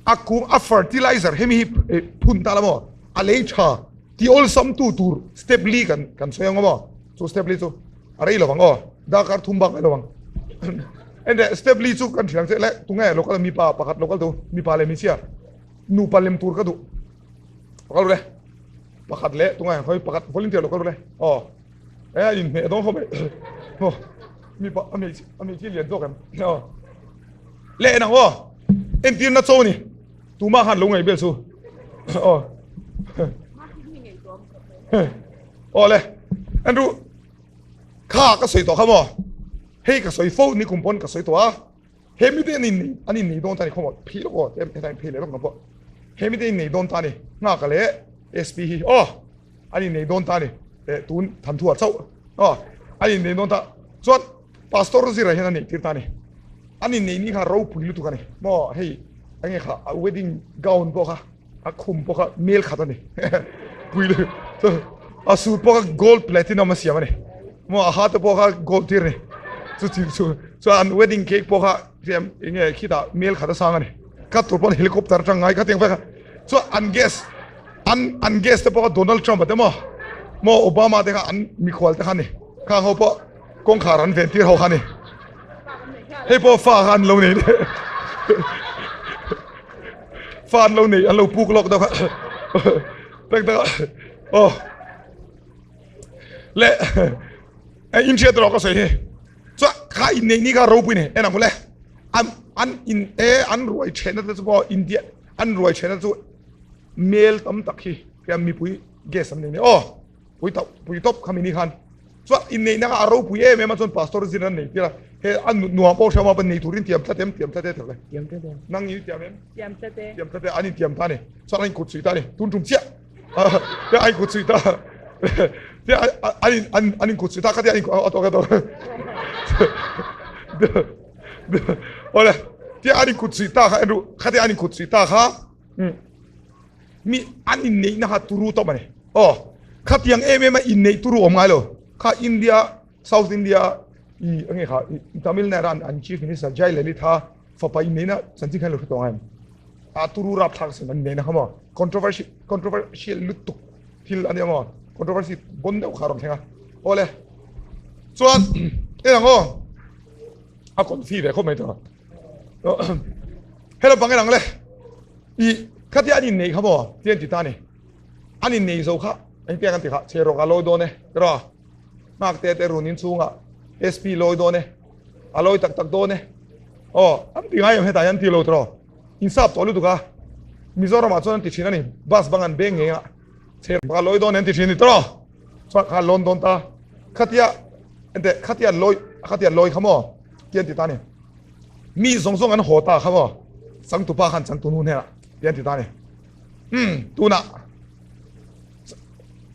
S1: a kung a fertilizer hemi hi phun ta la maw? A lei tha ti awlsam tu tur step li kan kan sawi ang maw? Chu step li chu a rei lovang aw, darkar thum bak a lovang. Ente step li chu kan hria ang che le tunge local mipa pakhat local tu mipa leh hmeichhia. Nupa lem tur ka duh. Pakal ru le. Pakhat leh tungai hoi pakhat volunteer lo kal ru le. Aw. E a in hmeh dawn khawp mai. Aw. Mi pa a mi a mi chi lian zawk em. Aw. Le en ang aw. Entir na cho ni. Tuma khan lo ngai bel chu. Aw. Aw le. Andrew kha ka sawi tawh kha maw. Hei ka sawi fo ni kum pawn ka sawi tawh a. He mite an innei an innei dawn ta ni khawmaw phei lawk aw hetlai phei leh lawk ang pawh he mite innei dawn ta ni nghaka leh SP hi aw an innei dawn ta ni eh tun thanthua chauh aw an innei dawn ta chuan pastor zira hian a neih tir ta ni an innei ni kha ropui lutuk a ni maw hei enge kha a wedding gown pawh kha a khum pawh kha mel khat a ni pui lutuk a suit pawh kha gold platinum a siam a ni maw a ha te pawh kha gold tir a ni chu chi chu chuan an wedding cake pawh kha hriam eng nge khitah mel khat a sang a ni cut tur pawn helicopter atang ngai kha tiang vek a chuan an guest an an guest te pawh kha Donald Trump a te maw maw Obama te kha an mikhual te kha a ni khang ho pawh kawngkhar an ven tir ho kha a ni hei pawh fa kha an lo nei Fa an lo nei an lo puk lawk deuh kha tak tak aw le in hriat rawh ka sawi hi chuan kha in nei ni kha ropui ni en ang le an an in e an ruai thehna te chu pawh india an ruai thehna chu mel tam tak hi hian mipui gas an nei ni aw pui tawp pui tawp khami ni khan chuan inneihna kha a ropui em em a chuan pastor zir an nei tir a he a nuam pawh hria maw nei turin tiam tlat em tiam tlat e thlawh le
S2: tiam tlat e
S1: nang i tiam em
S2: tiam tlat e
S1: tiam tlat e an intiam ta ni chuan an inkut suih ta ni tun tum chiah te an inkut suih ta te an an an inkut suih ta kha te an inkut a tawk a tawk awle te an inkut suih ta kha en ru kha te an inkut suih ta kha Mi an inneihna kha turu tawp a ni. Aw, khatiang em em a inneih turu awm ngai lo. Kha India, South India i enge kha Tamil Nadu an an Chief Minister Jayalalitha fapa inneihna chanchin khan lo hre tawh ngai em? A turu rapthlak sin an inneihna kha maw? Controversy, controversial lutuk thil a nia maw? Controversy bon deuh kha a rawn thleng a. Awle. Chuan en ang aw a confi ve khawp mai tawh. Hello bang en ang le. I khatia an inneih kha maw ti an ti ta ni. An innei zo kha engtiang an ti kha chhe rawk a lawi dawn e tiraw. Nghak te te run in chhungah SP lawi dawn e. A lawi tak tak dawn e. Aw an ti ngai em hetah hian an ti lo tiraw. Insap tawh lutuk a. Mizoramah chuan an ti thin a ni. Bus bang an beng ngei a. Chhe rawk a lawi dawn e an ti thin a ni tiraw. Chuan kha lawn dawn ta. Khatia ente khatia lawi khatia lawi kha maw ti an ti ta ni. Mi zawng zawng an haw ta kha maw changtupa khan changtu nu hnenah ti an ti ta ni. Umm tunah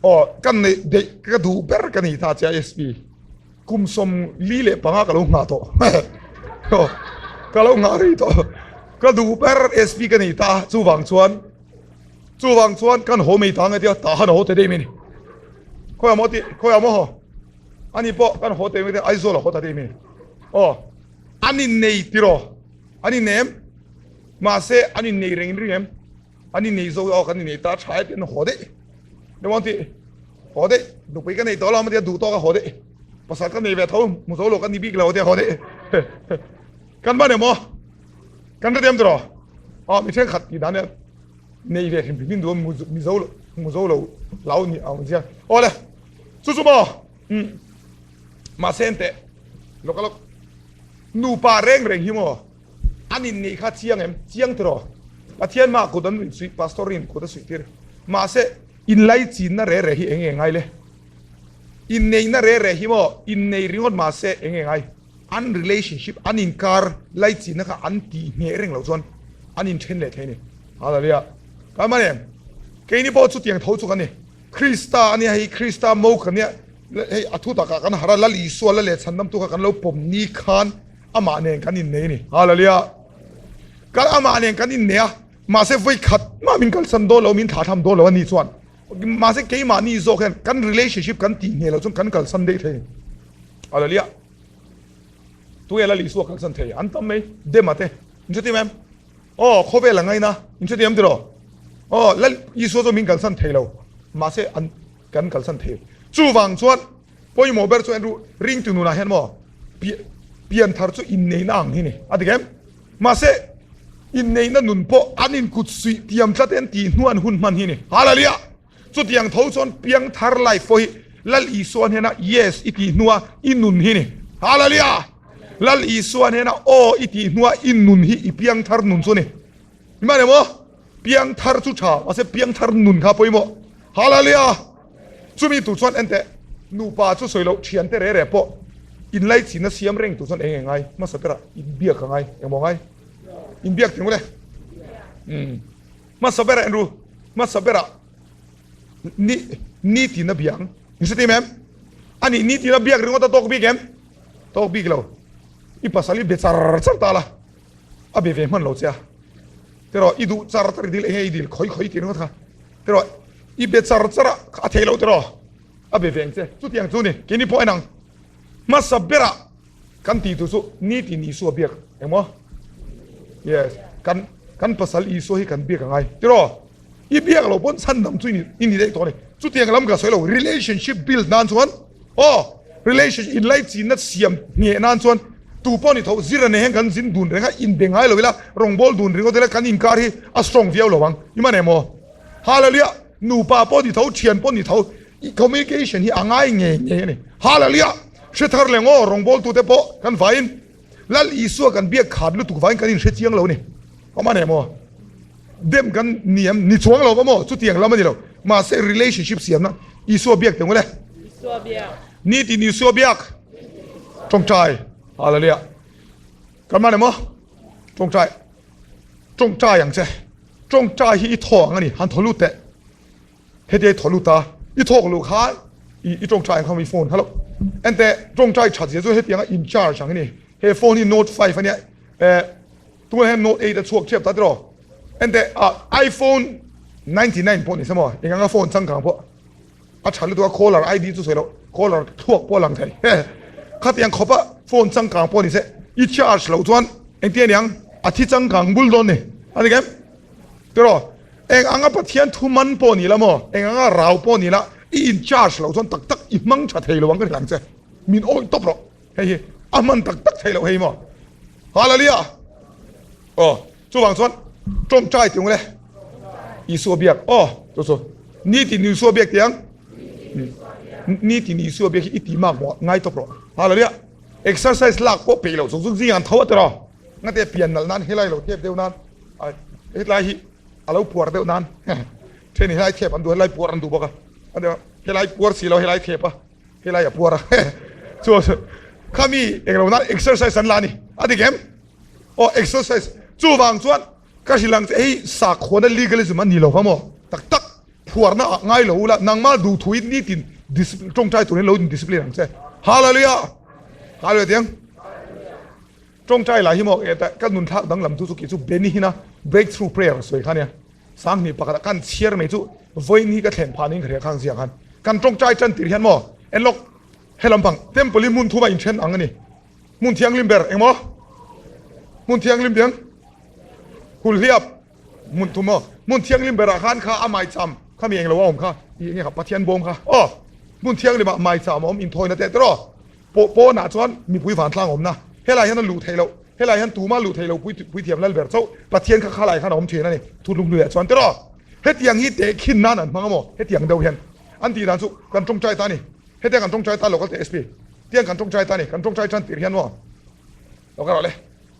S1: aw kan neih deih ka duh ber ka ni ta che a SP kum 45 ka lo nghah tawh aw ka lo nghah rei tawh ka duh ber SP ka ni ta chuvang chuan Chuvang chuan kan haw mai ta nge tia tah han haw te daih mai ni. Khawiah maw ti, khawiah maw haw? Ani pawh kan haw te mai tia Aizawl a haw ta daih mai ni. Aw, an innei tiraw? An innei em? Mahse an innei reng in ring em? An innei zo aw kan innei ta tha e tiin haw daih. Ni maw ti, haw daih, nupui ka nei tawh lo a tia duh tawk a haw daih. Pasal ka nei ve tho, hmu zo lo ka ni bik lo tia haw daih. Kan ban em aw? Kan hrethiam tiraw? Aw mi thenkhat tih dan hian nei ve hrim hrim in duh a mizo lo hmu zo lo hlau ni ang chiang. Aw le, chu chu maw? Umm mahse enteh lawk a lawk nupa reng reng hi maw an inneih kha chiang em? Chiang tiraw? Pathian hmaah kut an insuih, pastor in kut a suih tir. Mahse inlaichinna re re hi eng nge ngai le? Inneihna re re hi maw innei ringawt mahse eng nge ngai? An relationship, an inkar laichinna kha an tih hneh reng loh chuan an inthen leh thei a ni. Hallelujah. Kan hman em? Keini pawh chutiang tho chu kan ni. Krista a nia hei, Krista mo kan nia, hei a thu takah kan harh a, Lal Isua la leh chhandamtu kha kan lo pawm ni khan amah nen kan innei a ni. Hallelujah. Kan amah nen kan innei a, mahse vawi khat mah min kalsan dawn lo, min thlahthlam dawn lo a ni chuan. Mahse keimahni zawk hian kan relationship kan tih hneh loh chuan kan kalsan daih thei a ni. Hallelujah. Tunge Lal Isua kalsan thei? An tam mai. Dema te. In hrethiam em? Aw, khawvel a ngaina. In hrethiam tiraw? Aw, Lal Isua chu min kalsan thei lo. Mahse, an kan kalsan thei. Chuvang chuan pawimawh ber chu en ru, ringtu nunah hian maw pian thar chu inneihna ang hi ni. A dik em? Mahse, inneihna nun pawh an inkut suih tiam tlat en tih hnuan hun hman hi ni. Hallelujah! Chutiang tho chuan piangthar life pawh hi Lal Isua hnena yes i tih hnua i nun hi ni. Hallelujah! Lal Isua hnena aw i tih hnua i nun hi i piangthar nun chu ni. Hman em aw? Piangthar chu tha, mahse piangthar nun kha pawimawh. Hallelujah! Chumi tur chuan enteh, nupa chu sawi loh thiante re re pawh inlaichinna siam reng tur chuan eng eng ngai? Hmasa berah inbiak a ngai. Engmaw ngai? Inbiak thing ule. Umm. Hmasa berah en ru, hmasa berah ni ni tina biang. In hre tim em? Ani ni tina biak ringawt a tawk bik em? Tawk bik lo. I pasal i be char char ta la. A be ve hman lo che a. Tiraw i duh char char i dil enge i dil khawi khawi ti ringawt kha. Tiraw i be char char a a thei lo tiraw a be ve ang che. Chutiang chu ni keini pawh en ang. Hmasa berah Kan tih tur chu nitin Isua biak engmaw? Yes, kan kan pasal Isua hi kan biak a ngai. Tiraw? I biak loh pawn chhandam chu i ni daih tawh a ni. Chutiang lam ka sawi lo, relationship build nan chuan aw, relationship inlaichinna siam ngheh nan chuan tu pawh ni tho zir a nei hian kan zin dun reng a, inbe ngai lo ila, rawngbâwl dun ringawt ila kan inkar hi a strong viau lo ang. I man em aw? Hallelujah! Nupa pawh ni tho, thian pawh ni tho, communication hi a ngai ngei ngei a ni. Hallelujah! Hre thar leh ngaw rawngbawltute pawh kan vaiin Lal Isua kan biak khat lutuk vaiin kan inhre chiang lo a ni. Awm a ni maw? Dem kan ni em? Ni chuang lo va maw? Chutiang lam a ni lo. Mahse relationship siamna Isua biak teh ngawt e.
S2: Isua biak.
S1: Nitin Isua biak. Tawngtai. Hallelujah. Kan man emaw? Tawngtai. Tawngtai ang che. Tawngtai hi i thaw ang a ni. Han thaw lut teh. Hetia i thaw lut a, i thawk luh kha i tawngtai ang kha i phone kha lo. Enteh, tawngtai that zia chu hetianga in charge ang a ni. He phone hi note 5 a nia. Eh, tunah hian note 8 a chhuak ṭhiap ta tiraw. Enteh, ah, iPhone 99 pawh ni se maw, eng anga phone changkang pawh a ṭha lutuk a, caller ID chu sawi loh, caller thluak pawh a lang thei. Khatiang khawpa phone changkang pawh ni se, i charge loh chuan engtin a niang, a thi changkang bul dawn ni. A ni kem? Tiraw? Eng anga Pathian thu man pawh ni la maw, eng anga rau pawh ni la, i in charge loh chuan tak tak i hmang tha thei lo ang ka hrilh ang che. Min awih tawp rawh. Hei hi a hman tak tak thei loh hei maw? Hallelujah! Aw, chuvang chuan tawngtai tih le Isua biak. Aw, chu chu nitin Isua biak tih ang. Nitin Isua biak hi i tih mak maw? Ngai tawp rawh. Hallelujah! Exercise lak pawh peih loh chung chu zing an tho a tiraw. Ngate pian nalh nan helai lo thep deuh nan hetlai hi a lo puar deuh nan then helai thep an duh helai puar an duh bawk a helai puar si lo helai thep a helai a puar a chu khami englo nan exercise an la a ni a dik em aw exercise chuvang chuan ka hrilh ang che hei sakhuana legalism a ni lo va maw tak tak phuarna ah ngai lo ula nangmah duhthuin nitin discipline tawngtai turin lo in discipline ang che hallelujah hallelujah tiang Tawngtai lai hi maw e ka nun thlak danglam chu chu kih chu Benny hina breakthrough prayer sawi kha nia. Sanghnih pakhat ah kan chhiar mai chu vawiin hi ka thlen phah niin ka hria khang zia khan. Kan tawngtai tan tir hian maw en lawk he lampang temple hi hmun thuma inthen ang a ni. Hmun thianghlim ber engmaw? Hmun thianghlim biang hulhliap hmun thum maw? Hmun thianghlim berah khan kha a maicham kha mi englo a awm kha i enge kha Pathian bawm kha aw hmun thianghlim ah maicham a awm inthawina teh tiraw? Pawh pawnah chuan mipui vantlang awmna, helai hian a luh theih loh, helai hian tumah luh theih loh puithiam lal ber chauh Pathian kha khalai khan a awm thin a ni, thutlung hnuaiah chuan tiraw? Hetiang hi tehkhin nan an hmang a maw? Hetiang deuh hian an tih dan chu kan tawngtai ta a ni, hetiang kan tawngtai ta local teh SP tiang kan tawngtai ta a ni, kan tawngtai tan tir hian maw? Lo ka rawh le,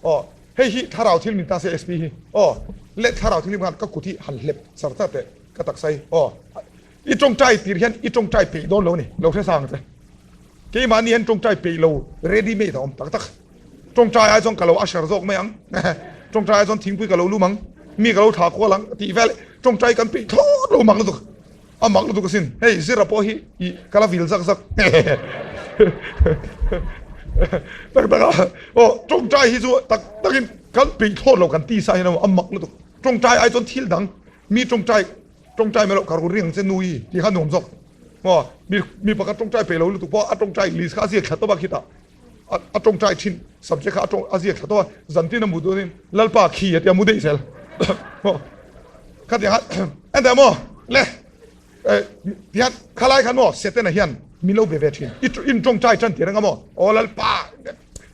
S1: aw hei hi thlarau thil min ta se SP hi aw le thlarau thil khan ka kut hi han hlep char char teh ka taksa hi aw I tawngtai tir hian i tawngtai peih dawn lo ni, lo hre sang che. Keimahni hian tawngtai peih lo ready made a awm tak tak. Tawngtai ai chuan ka lo usher zawk mai ang, tawngtai ai chuan thingpui ka lo lum ang, mi ka lo thlah kual ang tih vel tawngtai kan peih thlawt lo mak lutuk, a mak lutuk asin. Hei zira pawh hi i ka la vil zak zak tak tak a, aw tawngtai hi chu tak takin kan peih thlawt lo kan tisa hian a mak lutuk. Tawngtai ai chuan thil dang mi tawngtai Tawngtai mai loh ka ru ring ang che nui tih kha nuam zawk maw mi mi pakhat tawngtai peih lo lutuk pawh a tawngtai list kha a ziak thla tawp a khitah a a tawngtai thin subject kha a tawng a ziak thla tawp a zantin a mu dawnin Lalpa khi a tia mu daih zel maw khatiang kha enteh maw le eh tihian khalai khan maw Setana hian min lo be ve thin i in tawngtai tan tir anga maw aw Lalpa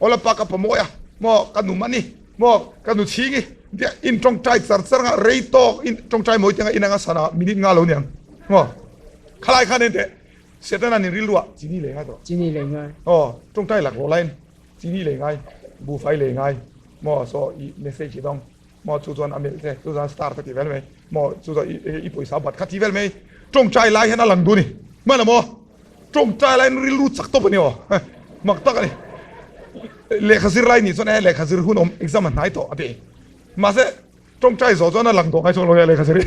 S1: aw Lalpa ka pawmawi a maw ka nu mani Maw ka nu chhing i tia in tawngtai char char nga rei tawk in tawngtai mawi te nga in anga sana minute nga lo niang maw khalai khan en teh Setana nin rilru ah chini lei ngai tawh
S2: chini lei ngai
S1: aw tawngtai lak lawh laiin chini lei ngai buhfai lei ngai maw saw i message i dawng maw chu chuan a melh che chu chuan star ka ti vel mai maw chu chuan i pawisa bat kha ti vel mai tawngtai lai hian a lang duh a ni hman a maw. Tawngtai laiin rilru chak tawp a ni aw, mak tak a ni. Lehkha zir lai nih chuan e lehkha zir hun awm exam a hnai tawh a ti. Mahse tawngtai zawh chuan a lang tawh ngai chuang lo e lehkha zir hi.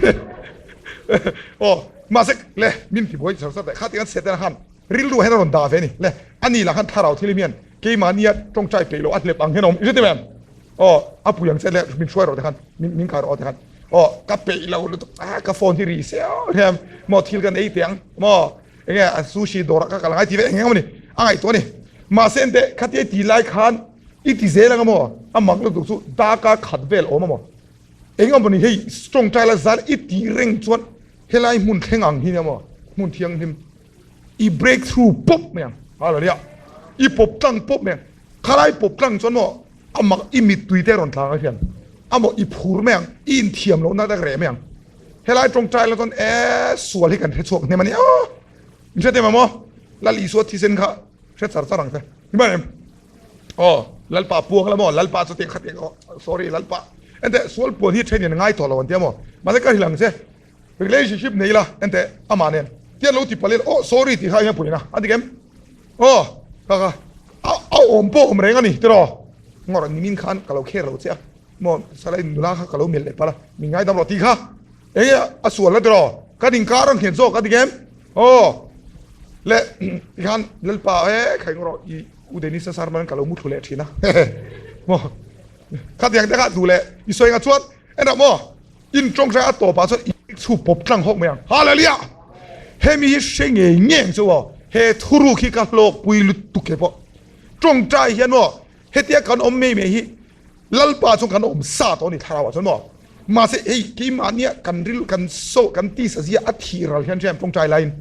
S1: Aw mahse le min ti buai char char teh kha ti khan Setana khan rilru ah hian a rawn dah ve a ni. Le a ni lah khan thlarau thil hian keimahnia tawngtai peih loh a hlep ang hian a awm i hre ti em? Aw a pui ang che le min hruai rawh te khan min kai rawh te khan aw ka peih lo lutuk a ka phone hi ri seuh hian maw thil kan ei teh ang maw Enge a sushi dawrah ka kal angai ti ve eng eng emaw ni a ngaihtuah a ni. Mahse ente khatia i ti lai khan i ti zel anga maw a mak lutuk chu darkar khat vel awm amaw eng emaw ni hei strong tile a zar i tih reng chuan helai hmun thleng ang hi nia maw hmun thianghlim i break through pawp mai ang hallelujah i pawp tlang pawp mai ang khalai pawp tlang chuan maw a mak i mittui te rawn tlang a hian amaw i phur mai ang i inthiam lohna te reh mai ang. Helai tawngtai la chuan e sual hi kan hre chhuak hnem a ni a, min hre tem maw? Lal Isua thisen kha hre char char ang che. Ni mai em? Aw, Lalpa puang la maw? Lalpa chu tiang kha tiang aw, sorry Lalpa. Enteh sual puan hi then in ngai tawh lo an tia maw? Mahse ka hrilh ang che, relationship nei la enteh amah nen tian lo ti palh ila aw sorry tih kha eng puina a ti kem? Aw, kha kha a awm pawh awm reng a ni tiraw? Ngawrh nimin khan ka lo kher lo che a. Maw salai nula kha ka lo melh leh palh a, min ngaidam rawh tih kha enge a sual la tiraw? Kan inkar a nghet zawk a ti em? Aw le tikhan Lalpa e khaih rawh i U Denisa Sarman ka lo mu thlu leh thin a maw khatiang te kha duh leh i sawi nga chuan enah maw in tawngtai a tawpah chuan i chhu pawp tlang hawk mai ang Hallelujah! Hemi hi hre ngei ngei ang chu aw he thuruk hi ka hlawkpui lutuk he pawh tawngtai hian maw hetia kan awm mai mai hi Lalpa chuan kan awm sa tawh a ni thlarau ah chuan maw? Mahse hei keimahnia kan ril kan so kan tisa zia a thih ral hian hriam tawngtai laiin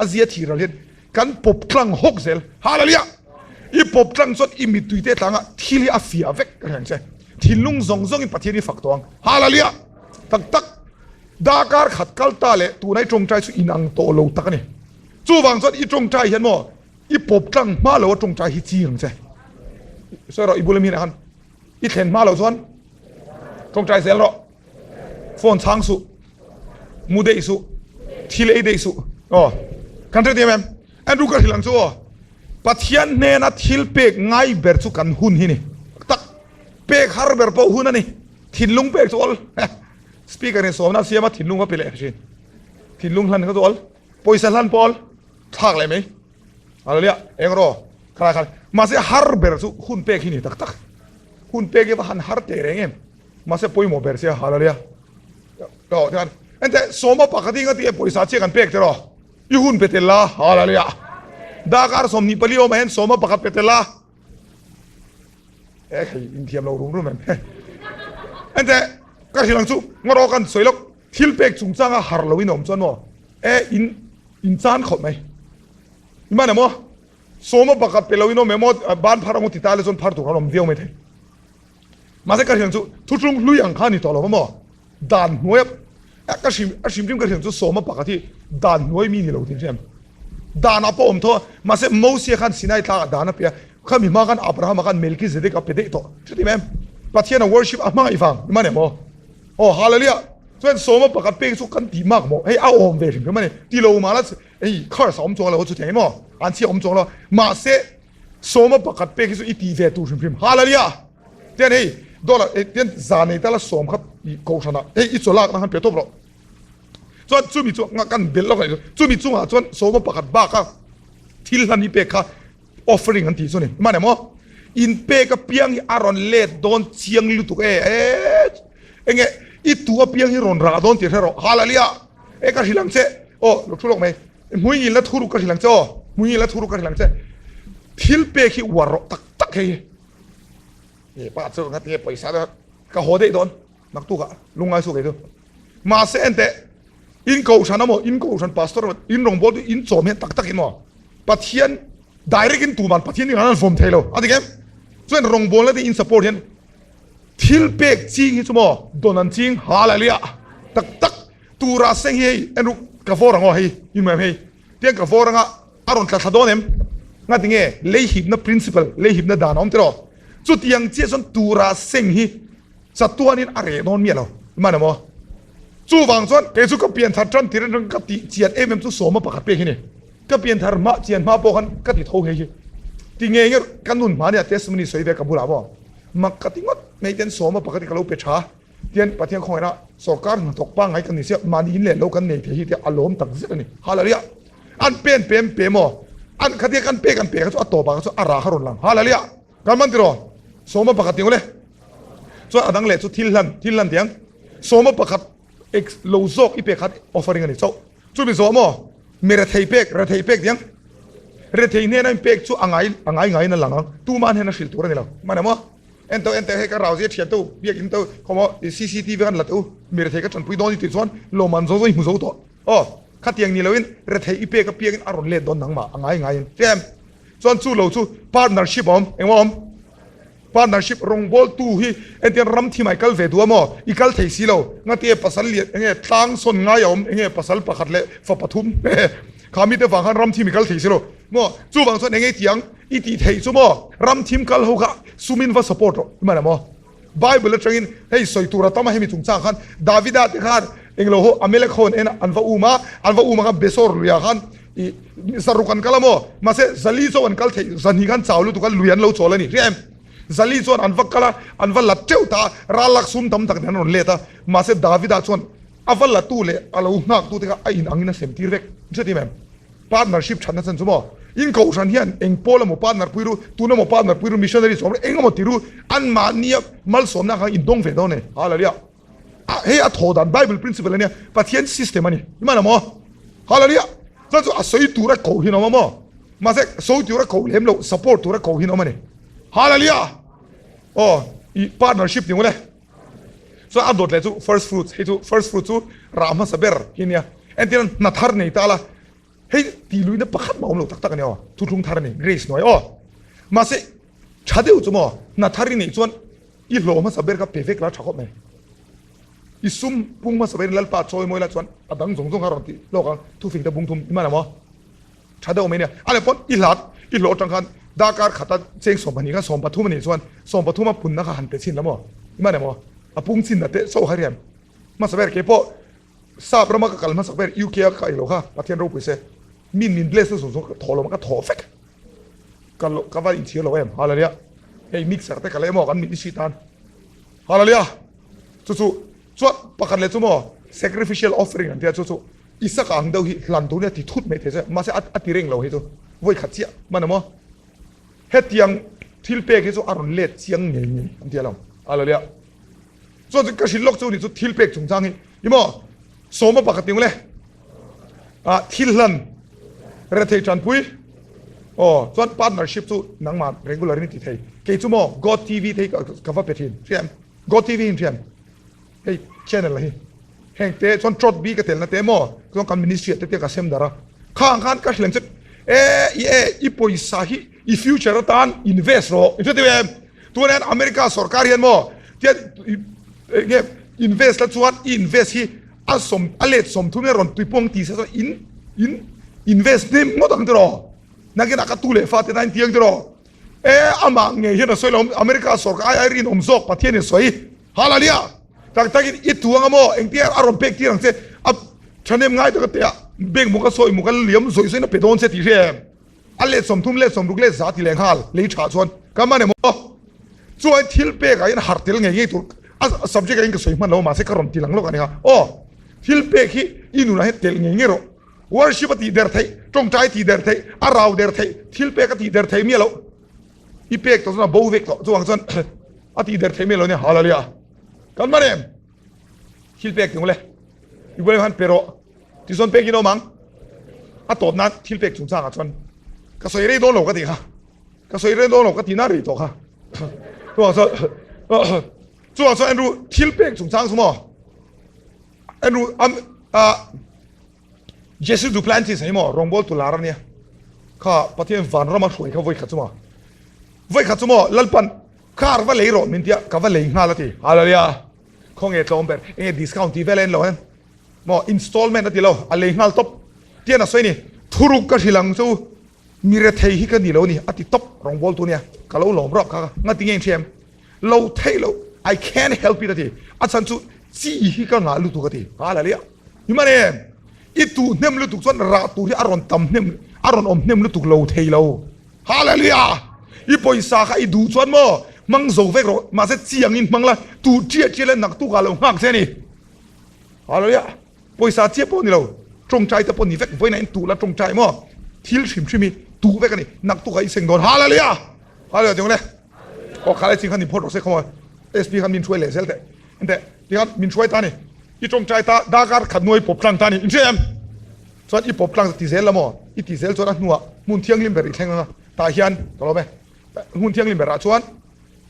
S1: a zia thih ral hian kan pawp tlang hawk zel. Hallelujah! I pawp tlang chuan i mittui te tlanga thil hi a fiah vek reng che. Thinlung zawng zawngin Pathian hi fak tawh ang. Hallelujah! Tak tak, dakar khat kal ta leh tuna i tawngtai chu inang tawh lo tak a ni. Chuvang chuan i tawngtai hian maw i pawp tlang hma lo a tawngtai hi ching ang che. Sawi rawh i bula mi hnenah khan i thlen hma lo chuan tawngtai zel rawh. Phone chhang suh, mu deih suh, thil ei deih suh. Aw, kan hre thiam em? Andrew ka hrilh ang chu aw. Pathian hnena thil pek ngai ber chu kan hun hi ni. Tak pek har ber pawh hun a ni. Thinlung pek chu awl. Speaker in sawmna a siam a, thinlung va pe leh thin. Thinlung hlan kha chu awl. Pawisa hlan pawh awl. Thlak leh mai. Hallelujah. Eng rawh. Khalai khan. Mahse har ber chu hun pek hi ni tak tak. Hun pek hi va han har teh reng em. Mahse pawimawh ber sia Hallelujah. Aw tichuan ente sawma pakhat hi ngati e pawisa chiah kan pek te rawh. I hun pe tel la Hallelujah. Dakar 24 awmah hian sawma pakhat pe tel la. E khai inthiam lo rum rum em. Ente ka hrilh ang chu ngaw kan sawi lawk thil pek chungchanga har lo in awm chuan maw e in in chan khawp mai. I man emaw sawma pakhat pe lo in awm emaw ban phar ang u ti ta le chuan phar tur an awm viau mai thei. Mahse ka hriang chu thutlung hlui ang kha a ni tawh lo va maw? Dan hnuai a ka hrim a hrim hrim ka hriang chu sawma pakhat hi dan hnuai mi ni lo tih hriam. Dan ah pawh awm tho a, mahse Mosia khan Sinai tlangah dan a pe a, khami hma khan Abrahama khan Melchizedek a pe daih tawh. Hre tim em? Pathian a worship a hmangaih vang i man em aw? Aw Hallelujah! Chuan sawma pakhat pek chu kan tih mak maw? Hei a awm ve hrim hrim a ni. Ti lo mah la hei curse a awm chuang lo chutiang in maw? An chhia awm chuang lo. Mahse Sawma pakhat pek hi chu i tih ve tur hrim hrim. Hallelujah! Tian hei dollar eh tian za nei tala sawm kha i kohhran ah hei i chaw lak na khan pe tawp rawh. Chuan chumi chu nga kan belh lawk a nih chu. Chumi chungah chuan sawma pakhat bak a thil hlan i pek kha offering an tih chu a ni. Hman em aw? In pek apiang hi a rawn let dawn chiang lutuk e eh enge i tu apiang hi rawn rah dawn tih hre rawh. Hallelujah! E ka hrilh ang che. Aw lo thu lawk mai. Hmui ngil na thu ruk ka hrilh ang che aw, hmui ngil na thu ruk ka hrilh ang che. Thil pek hi uar rawh tak tak hei hi. He pa chu nga tinge pawisa te ka haw daih dawn naktuk ah lungngai suh kei chu. Mahse enteh in kohhran amaw in kohhran pastor emaw in rawngbâwl chu in chawm hian tak tak in maw Pathian direct in tuman Pathian ding an vawm thei lo a dik em? Chuan rawngbâwlna te in support hian thil pek ching hi chu maw dawn an ching hallelujah tak tak. Tura seng hi hei en ruk ka vawr ang aw hei in hmuh em hei tiang ka vawr anga a rawn tla thla dawn em ngati nge lei hipna principle lei hipna dan a awm tiraw chutiang chiah chuan tura seng hi chatuanin a reh dawn miah lo man em aw chuvang chuan kei chu ka pian thar tan tir atang ka tih chian em em chu sawma pakhat pek hi ni ka pian thar hma chian hma pawh khan ka ti tho hei hi ti nge nge ka nun hma nia testimony sawi ve ka bulah maw mak ka ti ngawt mai ten sawma pakhat hi ka lo pe tha. Tian Pathian khawngaihna sorkar hnathawk pangngai kan ni sia, mahni in leh lo kan nei thei hi tia a lawm tak zet a ni. Hallelujah! An pen pem pe maw? An khatia kan pek an pek kha chu a tawpah kha chu a rah kha rawn lang. Hallelujah! Kan man tiraw? Sawma pakhat tiang ule. Chuan a dang leh chu thil hlan, thil hlan tiang. Sawma pakhat ex lo zawk i pek khan offering a ni chauh. Chumi zawh maw? Mi rethei pek, rethei pek tiang. Rethei hnena in pek chu a ngai, a ngai ngaiin a lang ang. Tuma hnena hrilh tur a ni lo. Man emaw? En tawh en teh hei ka rau zia thian teuh biak in teuh khawmaw i cctv khan la teuh mi rethei ka tanpui dawn i tih chuan lawmman zawng zawng i hmu zo tawh aw khatiang ni loin rethei i pek apiang in a rawn let dawn nangmah a ngai ngai in tlem chuan chu lo chu partnership a awm engmaw awm partnership rawngbawl tu hi entian ram thim ah i kal ve duh a maw i kal thei si lo ngatinge pasal lian enge tlang sawn ngai a awm enge pasal pakhat leh fa pathum kha mite vang khan ram thim i kal thei si lo maw chuvang chuan enge i tih ang I tih theih chu maw? Ram thim kal ho kha sumin va support rawh i man a maw? Bible atangin hei sawi tur a tam a hemi chungchang khan Davida te khan englo ho Amalek ho an en a an va um a, an va um a khan Besor luiah khan i zaruk an kal a maw? Mahse Zali chaw an kal theih zahnih khan chau lutuk a lui an lo chawl a ni hria em? Zali chuan an va kal a an va la teuh ta a ral lak sum tam tak nen an rawn let a mahse Davida chuan a va la tu leh a lo nghak tu te kha a in angin a sem tir vek hria tim em? Partnership thatna chan chu maw? In kohhran hian eng pawl emaw partner pui ru, tun emaw partner pui ru, missionary sawm ru, eng emaw ti ru, anmahnia malsawmna kha in dawng ve dawn e. Hallelujah. A hei a thaw dan Bible principle ania, Pathian system a ni. I man emaw? Hallelujah. Chuan chu a sawi tura koh hi an awm a maw? Mahse sawi tura koh lem loh, support tura koh hi an awm a ni. Hallelujah. Aw, i partnership ni ule. Chuan a dawt leh chu first fruits, hei chu first fruit chu rah hmasa ber hi ania. Entirna hna thar nei ta la, hei tih luihna pakhat mah awm lo tak tak a ni aw, thuthlung thar a ni, grace hnuai aw. Mahse tha deuh chu maw hna thar i neih chuan i hlawh hmasa ber kha pe vek la tha khawp mai. I sum pung hmasa berin Lalpa chawi mawi la chuan a dang zawng zawng kha rawn tih lawk ang, thufing te bung thum i man ang maw? Tha deuh mai nia. A leh pawn i hlat i hlawh atang khan darkar khata cheng 20 khan 13 a nih chuan 13 a punna kha han pe chhin la maw? I man ang maw? A pung chin na teh chauh kha rian hmasa ber kei pawh Sap rama ka kal hmasak ber UK a ka ei lo kha Pathian ropui se min min bless na zawng zawng ka thaw lo ka thaw vek ka lo ka va inchhir lo em Hallelujah hei mixer te ka leh maw kan mit i si tan Hallelujah chu chu chuan pakhat leh chu maw sacrificial offering an tia chu chu Isaka ang deuh hi hlan tur nia ti thut mai thei se mahse a ti reng lo hei chu vawi khat chiah hman emaw hetiang thil pek hi chu a rawn let chiang ngei ngei an tia lo Hallelujah Chuan chu ka hrilh lawk chu ni chu thil pek chungchang hi i maw sawma pakhat ni le ah thil hlan rethei tanpui aw chuan partnership chu nangmah regular in ti thei kei chu maw God TV thei ka va pe thin hriam God TV in hriam hei channel hi heng te chuan trot bi ka tel na te maw chuan kan ministry te te ka sem dar a khang khan ka hrilh ang che e i e i pawisa hi i future atan invest rawh i hre tih em Tunah hian America sorkar hian maw tian enge invest la chuan i invest hi a sawm a let 30 in a rawn tuipawng ti se chuan in in invest hnem ngawt ang tiraw nakinah ka tu leh fa te tan tiang tiraw e amah ngei hian a sawi lo America sorkar ai ai rinawm zawk Pathian in sawi Hallelujah tak takin i tu anga maw engtia a rawn pek tir ang che a thahnem ngai taka tia bank maw ka sawi maw ka liam zawih zawih in a pe dawn che tih hria em. A let 30 let 60 let 100 ti leh nghal lei tha chuan ka man emaw chuan thil pek ah hian harh tel ngei ngei tur a subject ah hian ka sawi hman lo mahse ka rawn ti lang lawk a nia aw thil pek hi i nunah hian telh ngei ngei rawh worship a tih der theih tawngtai a tih der theih a rau der theih thil pek a tih der theih miah loh i pek tawh chuan a bo vek tawh chuvang chuan a tih der theih miah lo nia hallelujah kan man em thil pek tung le i buai han pe rawh. Tichuan pek in awm ang. A tawp nan thil pek chungchangah chuan ka sawi rei dawn lo ka tih kha. Ka sawi rei dawn lo ka tih na rei tawh kha. Chuvang chuan chuvang chuan Andrew thil pek chungchang chu maw Andrew am a Jesse Duplantis hi maw rawngbawl tu lar ania kha Pathian vanrama hruai kha vawi khat chu maw vawi khat chu maw Lalpan car va lei rawh min tia ka va lei nghal a ti. Hallelujah. Khawnge tlawm ber enge discount tih vel a en lo em? Maw installment a ti lo, a lei nghal tawp. Tian a sawi ni, thuruk ka hrilh ang chu mi rethei hi ka ni lo ni a ti tawp rawngbawl tu nia, ka lo lawm rawk kha ka ngati nge in hria em? Lo theih lo, I can't help it a ti, a chhan chu chi hi ka ngah lutuk a ti, hallelujah. I man em? I tuh hnem lutuk chuan rah tur hi a rawn tam hnem, a rawn awm hnem lutuk lo thei lo. Hallelujah! I pawisa kha i duh chuan maw hmang zo vek rawh, mahse chi angin hmang la, tuh chiah chiah la naktuk ah lo nghak che a ni. Hallelujah! Pawisa chiah pawh ni lo, tawngtai te pawh ni vek, vawiinah in tuh la tawngtai maw? Thil hrim hrim hi tuh vek a ni, naktuk ah i seng dawn. Hallelujah! Hallelujah tiang le. Aw khalai ching khan min phawt rawh se khaw SP khan min hruai leh zel teh. Enteh, tikhan min hruai ta ni. I tawngtai ta darkar khat nuai pawp tlang ta ni. In hria em? Chuan i pawp tlang ti zel la maw? I ti zel chuan a hnuah hmun thianghlim ber i thleng ang a, tah hian ka lawm e. Hmun thianghlim berah chuan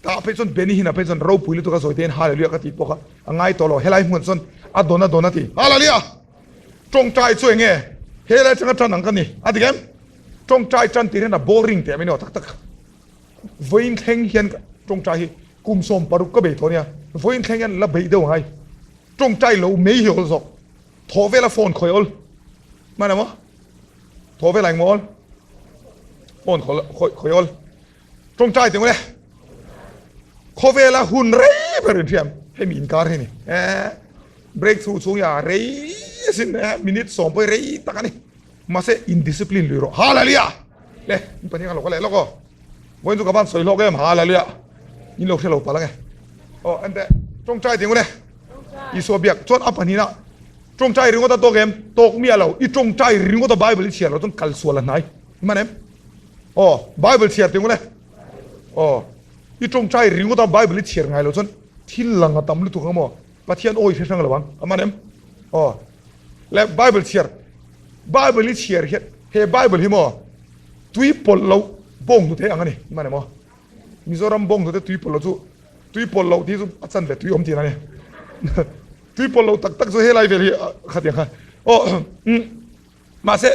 S1: Tah phei chuan Benny Hinn-a phei chuan ropui lutuk a zawi te hian Hallelujah ka tih pawh kha a ngai tawh lo, helai hmun chuan a dawn a dawn a ti. Hallelujah! Tawngtai chu enge helai atanga tan ang ka ni a ti em? Tawngtai tan tir hian a boring teh mai ni aw tak tak. Vawiin thleng hian tawngtai hi kum 60 ka bei tawh nia, vawiin thleng hian la beih deuh angai. Tawngtai lo mai hi awl zawk. Thaw vela phone khawi awl. Hman emaw? Thaw vela engmaw awl? Phone khawi awl. Tawngtai tih ngawt e. Khawvela hun rei ber in hriam hemi inkar hi ni. Eh breakthrough chhung hi a rei asin eh minute 10 pawh hi rei tak a ni. Mahse indiscipline lui rawh. Hallelujah! Le in pahnih kha lo ka leh lawk aw. Vawiin chu ka van sawi hlawk em hallelujah. In lo hre lo palh ange. Aw enteh tawngtai tih ngawt e. Isua biak chuan a pahnihna tawngtai ringawt a tawk em? Tawk miah lo. I tawngtai ringawt a Bible i chhiar loh chuan kal sual a hnai. I man em? Aw, Bible chhiar tih ngawt e. Aw, i tawngtai ringawt a Bible i chhiar ngai lo chuan thil lang a tam lutuk ang maw? Pathian awi hre hrang lo ang, a man em? Aw, le Bible chhiar, Bible i chhiar hian he Bible hi maw tui pawlh loh bawng hnute ang a ni, a man em aw? Mizoram bawng hnute tui pawlh loh chu tui pawlh loh tih chu a chanve tui awm tih a ni. Tui pawlh loh tak tak chu helai vel hi khatiang kha. Aw, mahse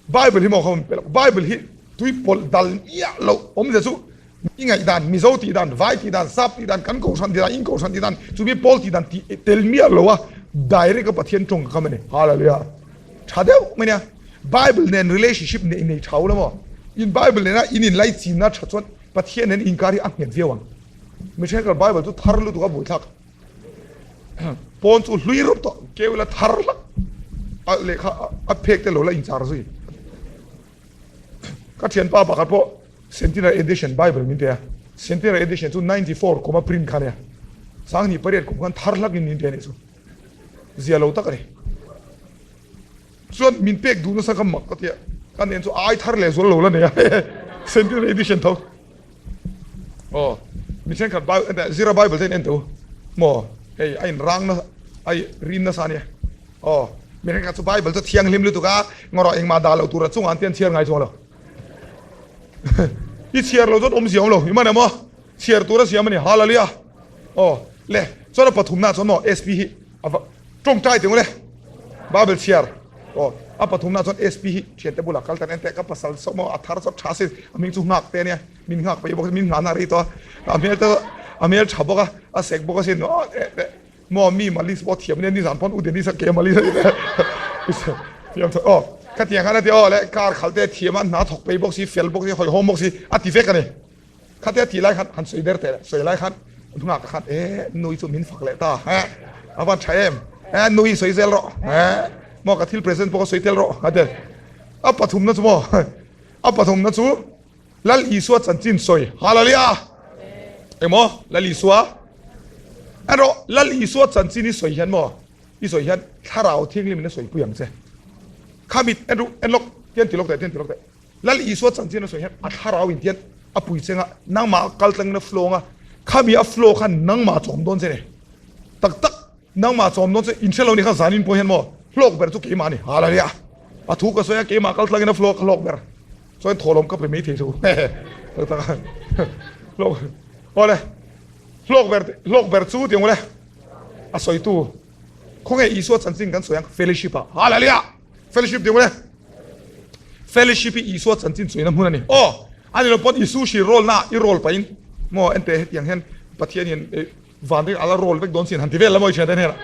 S1: Bible hi maw kha awm pe lo, Bible hi. Tui pawlh dal miah loh awmzia chu i ngaihdan, Mizo tih dan, Vai tih dan, Sap tih dan, kan Kohhran tih dan, in Kohhran tih dan, chumi pawl tih dan tih tel miah lo a direct a Pathian tawng ka kam a ni. Hallelujah. Tha deuh mai nia. Bible nen relationship neih nei tha ula maw? In Bible nena in inlaichinna tha chuan Pathian nen inkar hi a nghet viau ang. Mi thenkhat Bible chu thar lutuk a buaithlak. Pawn chu hlui rup tawh, keu ila thar hlak a lehkha a phek te lo la inchar zui. Ka thianpa pakhat pawh Centenary Edition Bible min pe a, Centenary Edition chu 94 kum a print kha nia, 28 kum khan thar hlakin min pe a nih chu, zia lo tak a ni. Chuan min pek duh nasa kha mak ka ti a, ka nen chu ai thar leh zual lo la nei a, Centenary Edition tho. Aw, mi thenkhat Bible, Zira Bible te in en teh u maw, hei a inrang nasa, a rin nasa a nia. Aw, mi thenkhat chu Bible chu thianghlim lutuk a, ngaw rawh engmah dah loh tur a chungah an ti an chhiar ngai chuang lo. I chhiar lo chuan awmzia awm lo, i man em aw? Chhiar tur a siam a ni, Hallelujah! Aw, le, chuan a pathumna chuan maw SP hi a va tawngtai teh le, Bible chhiar, aw, a pathumna chuan SP hi thiante bulah kal tan en teh, ka pasal saw maw a thar saw tha si, a hming chu nghak te a nia, min nghak pei bawk, min nghahna a rei tawh a, a hmel te a hmel tha bawk a, a sek bawk asin, aw, eh, eh. Maw mi malis pawh thiam nia nizan pawn u Dennis a ke malis a ni thiam tho aw ka tiang khan a ti aw le car khalh te thiam a hna thawk pei bawk si fel bawk si hawihhawm bawk si a ti vek a ni khatia tih lai khan han sawi ber teh sawi lai khan hnungah ka khan e nui chu min fak leh ta he a van tha em he nui sawi zel rawh he maw ka thil present pawh ka sawi tel rawh a ti a pathumna chu maw a pathumna chu Lal Isua chanchin sawi Hallelujah! Engmaw? Lal Isua? Erawh Lal Isua chanchin i sawi hian maw? I sawi hian Thlarau Thianghlim in a sawipui ang che. Kha mit en ru, en lawk, tian ti lawk teh, tian ti lawk teh. Lal Isua chanchin a sawi hian a Thlarau in tian a pui cheng a, nangmah a kal tlangin a flow ang a, khami a flow khan nangmah a chawm dawn che ni. Tak tak, nangmah a chawm dawn che, in hre lo ni kha zanin pawh hian maw? Hlawk ber chu keimah a ni. Hallelujah! A thu ka sawi a, keimah kal tlangin a flow a, ka hlawk ber. Chuan thawhlawm ka pe mai thei chu tak tak a hlawk awle hlawk ber hlawk ber chu tiang awle a sawitu khawnge Isua chanchin kan sawi ang fellowship ah hallelujah fellowship tiang awle fellowship hi Isua chanchin sawina hmun a ni aw ani lo pawn Isu hri roll na i roll pahin maw ente hetiang hian Pathian hian van te ala roll vek dawn sin han ti vel la maw i thian te hnenah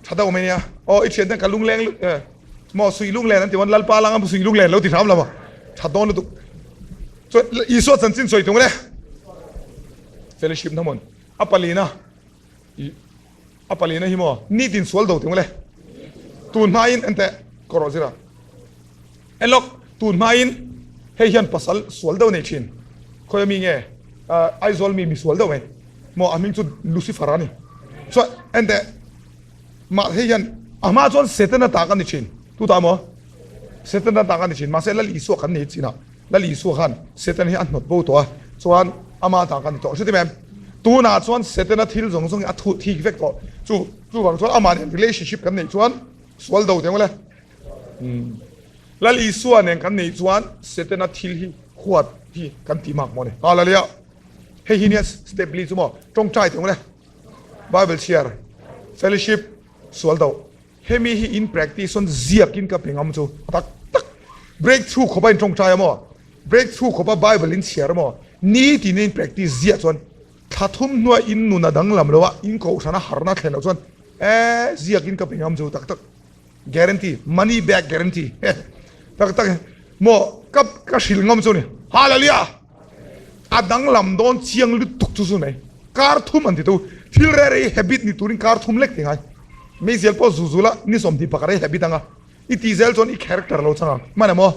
S1: tha deuh mai nia aw i thian ten ka lungleng maw sui lunglen an ti maw lalpa langa sui lunglen lo ti hram lo maw tha dawn lutuk chuan Isua chanchin sawi tung le fellowship na mawn a palina a palina hi maw nitin sual do tung le tun hmain ente kawrawh zira Enlawk, tun hmain hei hian pasal sual deuh nei thin. Khawi ami nge? Aizawl mi misual deuh mai. Maw a hming chu Lucifer a ni. Chuan enteh, mah hei hian a hma chuan Setana ta kan ni thin. Tu ta maw? Setana ta kan ni thin. Mahse Lal Isua kan nei chinah Lal Isua khan Setana hi a hnawt bo tawh a, chuan ama ta kan ni tawh. Hretim em? Tunah chuan Setana thil zawng zawng hi a thuh thik vek tawh. Chu chuvang chuan amah nen relationship kan neih chuan sual do teh ang le. Lal Isua nen kan neih chuan Setana thil hi huat hi kan tih mak maw ni? Hallelujah! Hei hi nia step li chu maw? Tawngtai teh ule. Bible chhiar, fellowship, sual do. Hemi hi in practice chuan ziakin ka pe ngam chu tak tak. Breakthrough khawpa in tawngtai a maw? Breakthrough khawpa Bible in chhiar a maw? Nitin in practice ziah chuan thla thum hnuah in nun a danglam lo a, in kohhrana harna thlen loh chuan eh ziakin ka pe ngam chu tak tak. Guarantee, money back guarantee. Tak tak maw ka ka hril ngam chu ni. Hallelujah! A danglam dawn chiang lutuk chu chu mai. Kar thum an ti tu. Thil reh reh i habit ni turin kar thum lek ti ngai. Meizial pawh zu zu la ni sawmhnih pakhat i habit anga. I ti zel chuan i character lo chang ang. Hman em aw?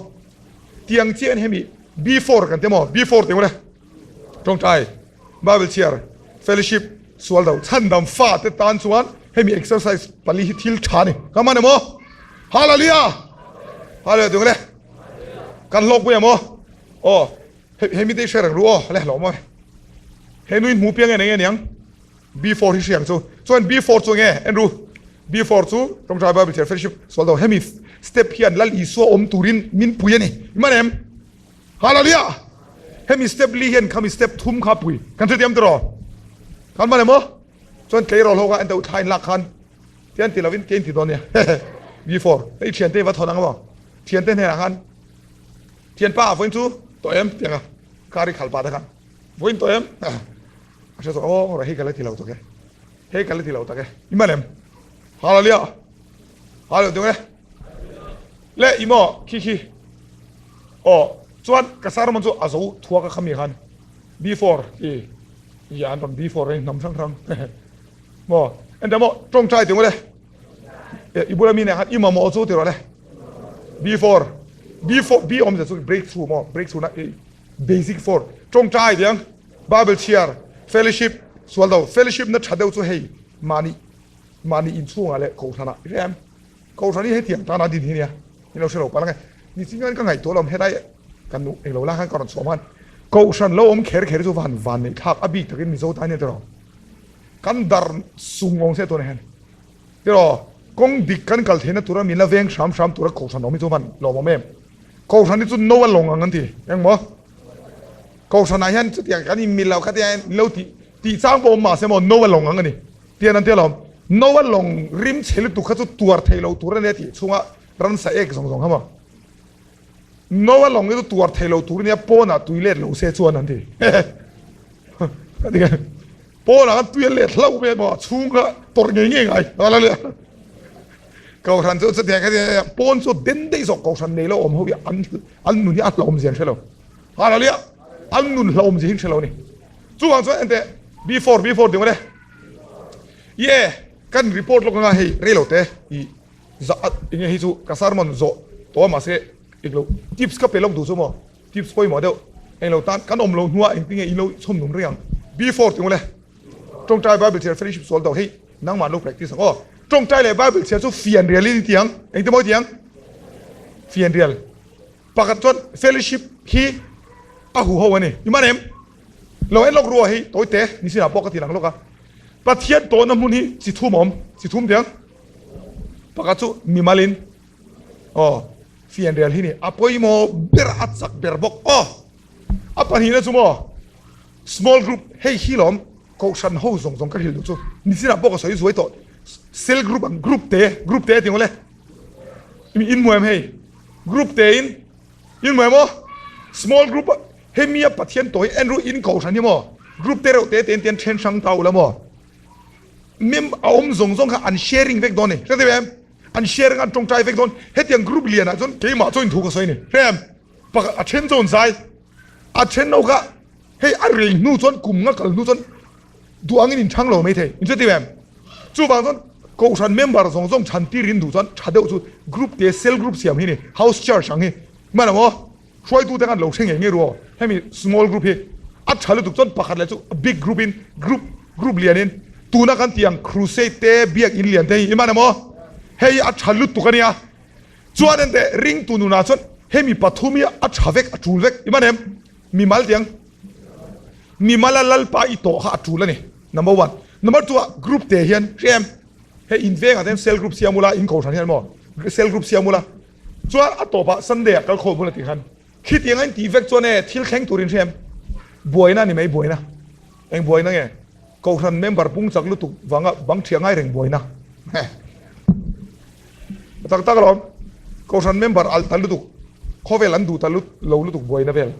S1: Tiang chiah in hemi before kan ti maw? Before ti ule. Tawngtai, Bible chhiar, fellowship, sual do, chhandam fa te tan chuan hemi exercise pali hi thil tha ni. Ka man emaw? Hallelujah! Hallelujah tung le. Kan hlawk pui emaw? Aw, hemi te hre reng ru aw, le hlawm aw. He nui hmu piang en enge niang? B4 hi hriang chu. Chuan B4 chu enge? En ru. B4 chu tawngtai Bible chhiar, fellowship, sual do. Hemi step hian Lal Isua awm turin min pui a ni. I man em? Hallelujah! Hemi step li hian khami step thum kha pui kan hrethiam tiraw? Kan man emaw? Chuan tleirawl ho kha en deuh thla in lak khan tian ti lovin kein ti dawn nia. Before hei thiante va thawn ang emaw? Thiante hnenah khan thianpa vawiin chu. Tawh em tianga car i khalh pah te khan vawiin tawh em a hre zawk aw hei ka la ti lo tak e hei ka la ti lo tak e i man em hallelujah hallelujah tung e le i maw khi khi aw chuan ka sermon chu a zo thuak a khami khan before i i an rawn before reng hnam hrang hrang maw ente maw tawngtai tung le i bula mi nen khan i mamawh chu ti rawh le before before b awmzia chu breakthrough maw breakthrough na basic for tawngtai tiang bible chhiar fellowship sual do fellowship na tha deuh chu hei mahni mahni inchhungah leh kohhranah i hre em kohhran hi hetiang tana din hi nia ni lo hre lo palh ange ni chingan ka ngaihtuah lo helai kan nu englo lai khan ka rawn chhuah hman kohhran lo awm kher kher chu van van neih thlak a bik takin mizo tan hian ti rawh Kan dar sung awng se tuna hian tiraw kawng dik kan kal theihna tura min la veng hram hram tura kohhran awm hi chu van lawmawm em. Kohhran hi chu no a lawng ang an ti engmaw kohhranah hian chutiang kan inmil lo kha tia in lo tih tih chang pawh awm mahse maw no a lawng ang a ni tian an ti alawm. No a lawng rim chhe lutuk kha chu tuar thei lo tur a nia tih chhunga ramsa ek zawng zawng kha maw. No a lawng hi chu tuar thei lo tur a nia pawnah tui let lo se chuan an ti. Pawnah khan tui a let hlauh mai a maw a chhung kha tawrh ngei ngei ngai a la Kohhran chu chutiang kha nia pawn chu den daih zawk kohhran nei lo awm ho hi an an nun hi a hlauhawm zia an hre lo. Hallelujah! An nun hlauhawm zia hi an hre lo a ni. Chuvang chuan enteh before before tih ngawt e. Ye kan report lawk anga hei rei lo te i za enge hi chu ka sermon zawh tawh a mahse englo tips ka pe lawk duh chu maw. Tips pawimawh deuh englo tan kan awm lo hnuah engtinge in lo chhawm nung reng ang. Before ti ngawlh e. Tawngtai Bible chhiar fellowship sual do hei nangmah lo practice ang aw. Tawngtai leh Bible chhiar chu fian rial in i ti ang. Engti maw i ti ang? Fian rial. Pakhat chuan fellowship hi a huho a ni. I man em? Lo en lawk ruah hei tawite ni sinah pawh ka ti lang lawk a. Pathian tawhna hmun hi chi thum a awm. Chi thum ti ang. Pakhat chu mimal in Aw, fianrial hi ni a pawimawh ber a chak ber bawk. Aw, a pahnihna chu maw small group hei hi lawm kohhran ho zawng zawng ka hrilh duh chu nichinah pawh ka sawi zuai tawh cell group ang group te group te a ti ngawlh e in hmu em hei group te in in hmu em aw small group hei mi a Pathian tawh hi en ru in kohhran hi maw group te reuh te te in tian then hrang ta ula maw mem a awm zawng zawng kha an sharing vek dawn a ni hre thei em. An share anga an tawngtai vek dawn. Hetiang group lianah chuan keimah chuan inthu ka sawi a ni. Hre em? Pakhat a then chuan zai, a then ho kha hei a rei hnu chuan kum nga kal hnu chuan duh angin in chhang lo mai thei. In hre em? Chuvang chuan Kohhran member zawng zawng chhan tir in duh chuan tha deuh chu group te cell group siam hi a ni. House church ang hi. Hman ang aw. Hruaitute khan lo hre ngei ngei ru aw. Hemi small group hi a tha lutuk chuan pakhat leh chu big group in group group lian in tuna kan tih ang crusade te biak in lian te hi i man em aw? Hei hi a tha lutuk a nia. Chuan enteh ringtu nunah chuan hemi pathum hi a tha vek a tul vek i man em? Mimal tiang mimala lalpa i tawh kha a tul a ni number one. Number two ah group te hian hre em? Hei in vengah te hian cell group siam ula in kohhran hian maw cell group siam ula Chuan a tawpah Sunday ah kal khawm hun a tih khan khitiang a intih vek chuan e thil thleng turin hriam buaina a ni mai buaina. Eng buaina nge? Kohhran member pung chak lutuk vanga bang thiah ngai reng buaina. A tak tak alawm. Kohhran member alh ta lutuk khawvel an duh ta lo lutuk buaina vel.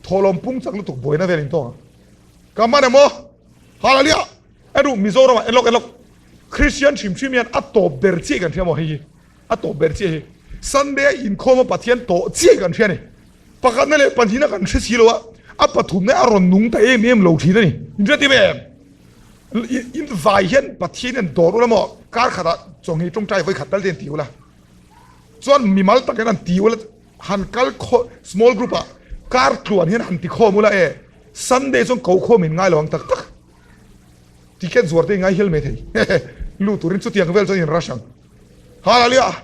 S1: Thawhlawm pung chak lutuk buaina vel in tawng ang. Ka hman em aw? Hallelujah! Eruh Mizoramah enlawk enlawk Christian hrim hrim hian a tawp ber chiah kan hria maw hei hi. A tawp ber chiah hi Sunday a inkhawm a Pathian tawh chiah kan hria a ni. Pakhatna leh pahnihna kan hre si lo a, a pathumna a rawn nung ta em em lo thin a ni. In hre tir em? In vai hian Pathian hian dawr ula maw? Kar khatah chawnghei tawngtai vawi khat tal te an ti ula. Chuan mimal tak hian an ti ula, han kal khaw small group ah kar tluan hian han ti khawm ula e, Sunday chuan ko khawm in ngai lo ang tak tak. Ticket zuar te i ngai hial mai thei. Lu turin chutiang vel chuan in rush ang. Hallelujah!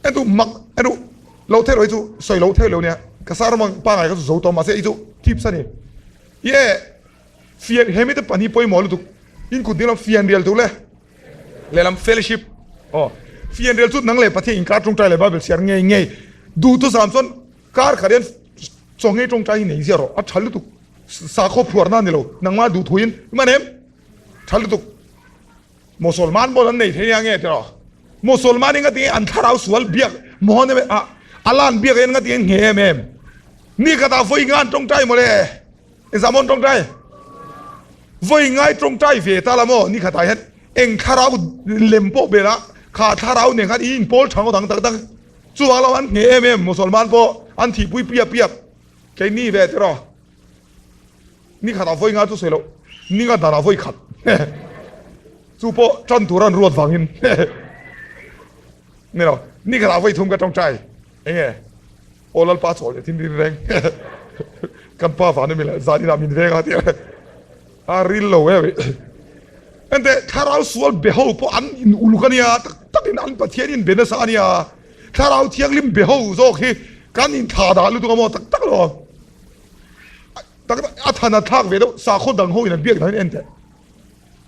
S1: En duh mak en duh lo thei lo hi chu sawi lo thei lo nia. Ka sermon pangai kha chu zo tawh mahse i chu tips a ni. Ye fian he mite pahnih pawimawh lutuk in kut ding lam fian rial tur le lehlam fellowship aw fian rial chu nang leh Pathian inkar tawngtai leh Bible chhiar ngei ngei duh thusam chuan kar khat hian chaw ngei tawngtai hi nei ziah rawh a tha lutuk sakhaw phuarna a ni lo nangmah duh thuin i man em tha lutuk. Mosolman pawh an nei thei nia nge tiraw? Mosolman in ka ti an thlarau sual biak Mohamed a. Allah an biak hian nga ti nge em em. Ni khatah vawi nga an tawngtai mawle. Engzah maw an tawngtai? Vawi ngai tawngtai ve ta la maw ni khatah hian eng thlarau lem pawh bel a kha thlarau nen khan i inpawl tha ngawt ang tak tak. Chuvang lo an nge em em Musalman pawh an thihpui piap piap. Keini ve tiraw. Ni khatah vawi nga chu sawi loh, ni nga danah vawi khat chu pawh tan tur an ruat vangin ni lo, ni khatah vawi thum ka tawngtai enge aw Lalpa chawl leh thin rin reng kan pa van ami leh zan inah min veng a tih a ril lo e ente thlarau sual be ho pawh an in uluk ania tak takin an Pathian in be nasa ania thlarau thianghlim be ho zawk hi kan in thlah dah lutuk a maw tak tak lo. Tak a than a thlak ve deuh sakhaw dang ho in an biak dan in en teh.